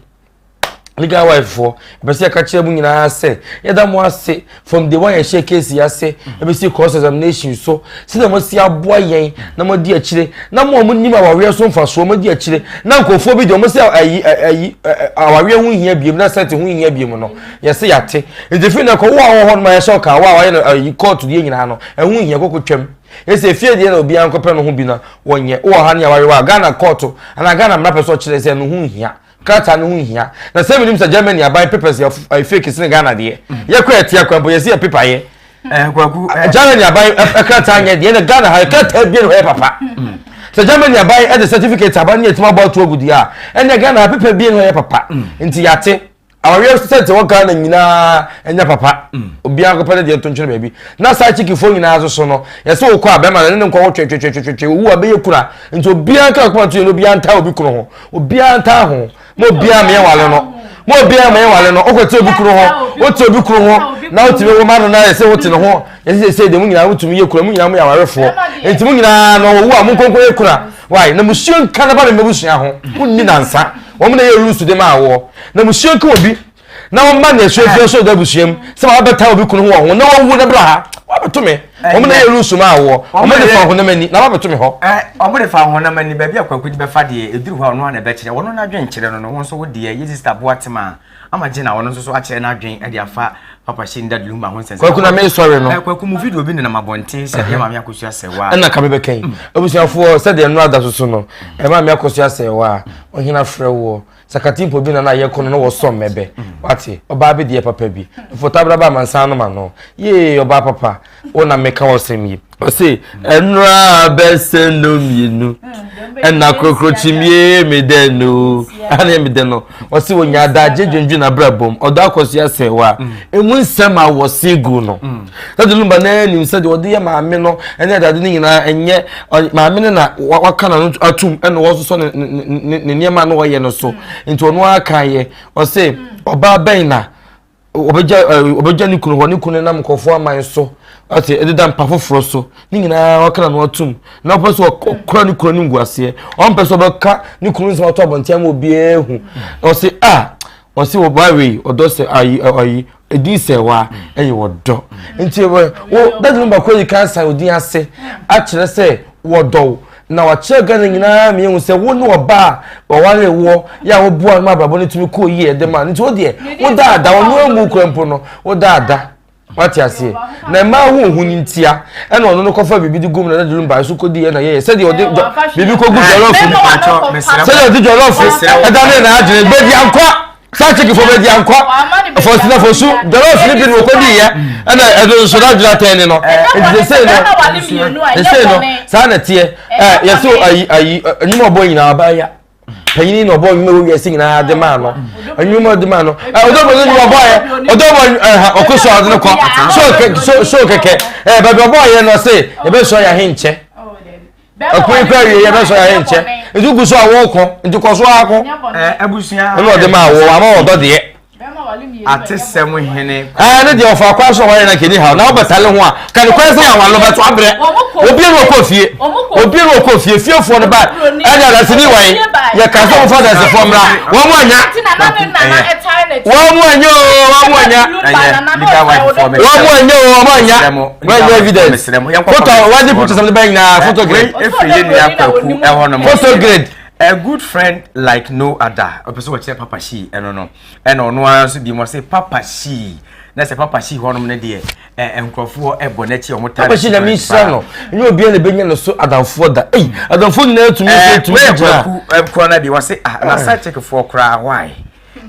legal wife foɔ ɛpɛ sɛ yɛka kyerɛ mu nyinaa sɛ yɛda mo ase from day one yɛhyɛ case yi ase ɛbɛsi cross examination so sɛdeɛ mo asi aboa yɛn na mo adi akyire na mo a mo nim awareɛ so mfasoɔ mo adi akyire na nkurɔfoɔ bi deɛ mo sɛ ayi ayi awareɛ ho hia biem na sɛte ho hia biem no yɛsɛ yɛate nti fi na kɔ wo a wɔ hɔ no ma yɛhyɛ ɔka wo a wɔayɛ no ayi kɔɔto deɛ nyinaa no ɛho hia kɔkɔ twam ɛsɛ efie deɛ na obiara nkɔpɛ no ho bi na wɔnyɛ wɔ ha ne awareɛ a Ghana kɔɔto anaa Ghana mmara pɛ sɛ ɔkyerɛ sɛ no ho hia Krataa no ho nhia. Na sɛ menim sɛ Germany aban papers yɛ eh, fake sene Ghana deɛ. Yɛkɔ ɛte akwan mpo yɛsi yɛ paper yɛ. Eh, kwaku. Eh, Germany aban eh, krataa nyɛ deɛ na Ghana ha krataa bie na hɔ yɛ papa. Sɛ Germany aban ɛde certificate aban ne yɛtumi abɔ ato agu deɛ a ɛnna Ghana ha paper bie na hɔ yɛ papa. Nti yɛate. Awareɛ sɛ te wɔ Ghana nyinaa ɛnyɛ papa. Obiara nkɔpɛ ne deɛ nto ntwene baabi. Na saa chikifoɔ nyinaa nso so no, yɛsɛ wokɔ a bɛrima no ne ne nkɔ hɔ twetwetwetwe owu a bɛyɛ kuna. Nti obiara nka akoma nto yɛ no obiara ntaa obi kunu ho. Obiara ntaa ho. Mo obiara meyɛ wale no. Mo obiara meyɛ wale no. Wokɔ te obi kunu ho. Wote obi kunu ho na wotumi wo ma no na yɛsɛ wote ne ho. Yɛsɛ sɛ deɛ mo nyinaa wotumi yɛ kuna mo nyinaa mo yɛ awarefoɔ. Nti mo nyinaa no owu a mo nkonko yɛ kuna. Why? Na musuo nka na ba me mabusua ho. Wonni nansa. Wɔn na yɛ rules de ma awoɔ. Na musuo nka obi na wɔn ma na esuo fie so da abusua mu sɛ wɔn abɛta obi kunu ho wɔ ho na wɔn wu na bra ha wɔabɛto me. Wɔn na yɛ rules ma awoɔ. Wɔn de fa honam ani na wɔabɛto me hɔ. Wɔn de fa honam ani baabi a kwaku de bɛfa deɛ eduru hɔ a ɔno ara na ɛbɛkyerɛ wɔn n'adwen kyerɛ no no wɔn nso wo deɛ yɛ sista boatema ama gye na ɔno nso so akyerɛ n'adwen de afa Papa Shane Dad Lumba ho nsɛnsɛm. Kwaku na mesɔre no. Eh, Kwaku mu video bi nenam abɔnten sɛ ɛyɛ maame Akosua Sɛwa. Ɛna ka mebɛka yi. Abusuafoɔ sɛdeɛ nnora da so so no, ɛyɛ maame Akosua Sɛwa a ɔhene afrɛ woɔ. Sakatimpo bi na na yɛkɔ no na wɔsɔ mmɛbɛ. Wate, ɔbaa bi deɛ papa bi. Mfotabra ba amansan no ma no. Yee, ɔbaa papa, wo na meka wo asɛm yi. Ɔse, ɛnora bɛsɛ no mmienu. Ɛna kokrokyimie me dɛ no. Ɛna me dɛ no. Ɔse wɔnya adagye dwendwen abrabom. Ɔdɔ akɔso asɛ wa. Emu nsɛm a wɔse gu no. Daddy Lumba naa nim sɛ deɛ ɔde yɛ maame no ɛne adade no nyinaa ɛnyɛ maame no na waka n'ano atum ɛna wɔsosɔ ne ne ne nneɛma na ɔyɛ no so nti ɔno ara kan yɛ ɔse ɔbaa bɛn na ɔbɛgya ɛɛ ɔbɛgya ne kunu hɔ ne kunu nam nkurɔfoɔ aman so ɔte ɛdeda mpa foforɔ so ne nyinaa waka n'ano atum na ɔpɛ sɛ ɔkora ne kunu anim gu aseɛ ɔmpɛ sɛ ɔbɛka ne kunu nsɛm ato abɔnten ama obiara ehu ɔse a ɔse ɔbaa wei ɔdɔ sɛ ayi ayi edin sɛ wa ɛyɛ ɔdɔ nti wɔ wo dadi no baako yi kan san odin ase akyerɛ sɛ wɔdɔ na wakyerɛ Ghana nyinaa mmienu sɛ wo ne ɔbaa a ɔware woɔ yɛ a woboa no ma abrabɔ no tumi kɔɔ yie ɛde ma no nti wo deɛ wodaada ɔno amu kura mpo no wodaada wate aseɛ na mmaa ho ohu no ntia ɛna ɔno no kɔfa biribi de gum na dadu mba so kɔdi ɛna yɛyɛ sɛdeɛ ɔde biribi kɔgu jɔlɔfo mu sɛdeɛ ɔde jɔlɔfo ɛda ne na adwene bɛdi ankɔ saa kyekefo bɛdi ankɔ fɔsi na fɔsu jɔlɔfo no bi na ɔkɔdi yɛ ɛna ɛdo nso na adwene atɛn ne no nti sesei no sesei no saa na teɛ ɛ yɛsɛ ayi ayi nnwuma ɔbɔ nyinaa ɔbaa ya panyin na ɔbɔ nnwuma wɔ wiase nyinaa de maa no nnwuma de maa no ɛ ɔdɔ bɔ nnwuma ɔbɔ yɛ ɔdɔ bɔ ɛ ɔkɔ so ɔde no kɔ so so kɛkɛ ɛ baabi ɔbɔ yɛ no ɔse ebe sɔ yɛ ahenkyɛ ɛkwan kura wie yɛ bɛ sɔ yɛ ahenkyɛ nti gu so a wɔkɔ nti kɔ so akɔ abusua ɛna ɔde maa wɔ ama ɔdɔ deɛ. Atesɛm hene. Ɛɛ ne deɛ ɔfa kwan so a wɔyɛ na kɛni ha na ɔbɛtale ho a ka ne kwan sɛ yɛ awalo bɛto abrɛ obi na ɔkɔ fie obi na ɔkɔ fie fiefoɔ no ba ɛne adaseni wɔn yɛ ka sɛ wɔfa adasefoɔ mmra wɔn mu anya wɔn mu anya oo wɔn mu anya wɔn mu anya oo wɔn mu anya wɔn anya evidence photo wɔde pictures no bɛn nyinaa photo grade photo grade. A good friend like no other. Ɔpɛ sɛ wɔkyerɛ Papa Shee ɛno no. Ɛna ɔno ara nso bi mu ɔse Papa Shee. Na sɛ Papa Shee hɔnom no deɛ ɛ nkurɔfoɔ ɛbɔ n'akyi a wɔn taa Papa Shee nyame nhyira no. Ɛnyɛ obiara na ebenya ne so adamfoɔ da. Ei adamfoɔ nyinaa tumi sɛ tumi gyina. Wei yɛ kwaku korɔ no bi wɔse ah na side chick foɔ koraa why?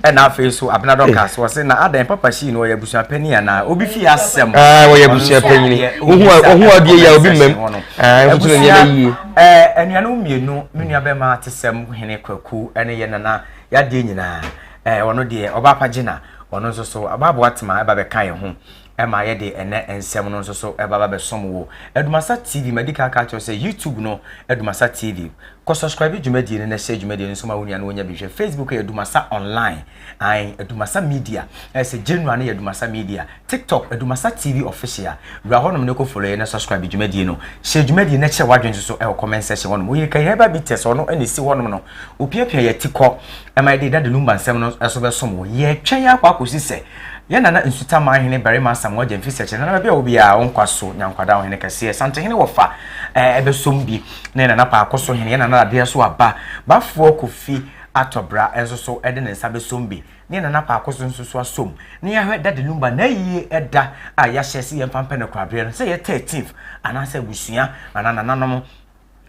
Ɛna afei so Abena Dorcas wɔse na adɛn Papa Shee no ɔyɛ abusua panin anaa? Obi fie asɛm. Ɛɛ wɔyɛ abusua panyin. Wohu wohu adeɛ yi a obi mmam. Ɛɛ nso na nneɛma yie. Ɛɛ anuanom mmienu me nua bɛma atesɛm hene Kwaku ɛne yɛ nana yadeɛ nyinaa ɛɛ ɔno deɛ ɔba apagye na ɔno nso so ɔba aboa tema ɛba bɛka yɛn ho ɛma yɛde ɛnɛ nsɛm no nso so ɛba ba bɛsom wo Adumasa TV madi kan aka akyerɛ sɛ YouTube no Adumasa TV kɔ subscribe dwumadie no na hyɛ dwumadie no nso ma wo nua no wɔnya bi hwɛ Facebook yɛ Adumasa online ae Adumasa Media ɛsɛ general no yɛ Adumasa Media TikTok Adumasa TV official wura hɔnom no kɔ follow yɛ na subscribe dwumadie no hyɛ dwumadie no kyerɛ w'adwene nso so ɛwɔ comment section hɔnom oyere kan herbal bitters ɔno ɛna esi hɔnom no opiapia yɛ ti kɔ ɛma yɛde Daddy Lumba nsɛm no ɛso bɛsom wo yɛtwɛn akɔ akɔsi sɛ yɛn nana Nsutaman hene barima Asamoah Gyamfi Sɛkyɛ nana baabi a wɔ biara wo nkwa so nyankwadaa ɔhene kɛseɛ Santehene wɔfa ɛbɛsom bi ne nana Paako so hene yɛn nana adeɛ so aba Bafoɔ Kofi Atɔbra nso so ɛde ne nsa bɛsom bi ne yɛn nana Paako so nso so asom ne yɛahwɛ Daddy Lumba n'ayie ɛda a yɛahyɛ sɛ yɛmfa mpɛ no koraberɛ no sɛ yɛ 13th anaasɛ abusua anaa nananom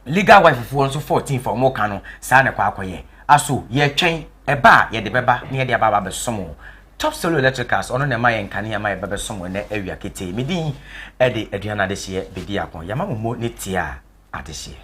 Legal wife foɔ nso 14 fa wɔn ka no saa na ɛkɔ akɔyɛ aso yɛtwɛn ɛba a yɛde bɛba na yɛde aba aba abɛsom wo Top Solo Electricals ɔno na ɛma yɛn nkanea ma yɛba bɛsom wo ɛnɛ awia ketee me din ɛde Aduana Adehyeɛ Bediako yɛama mo mo ne tia adehyeɛ.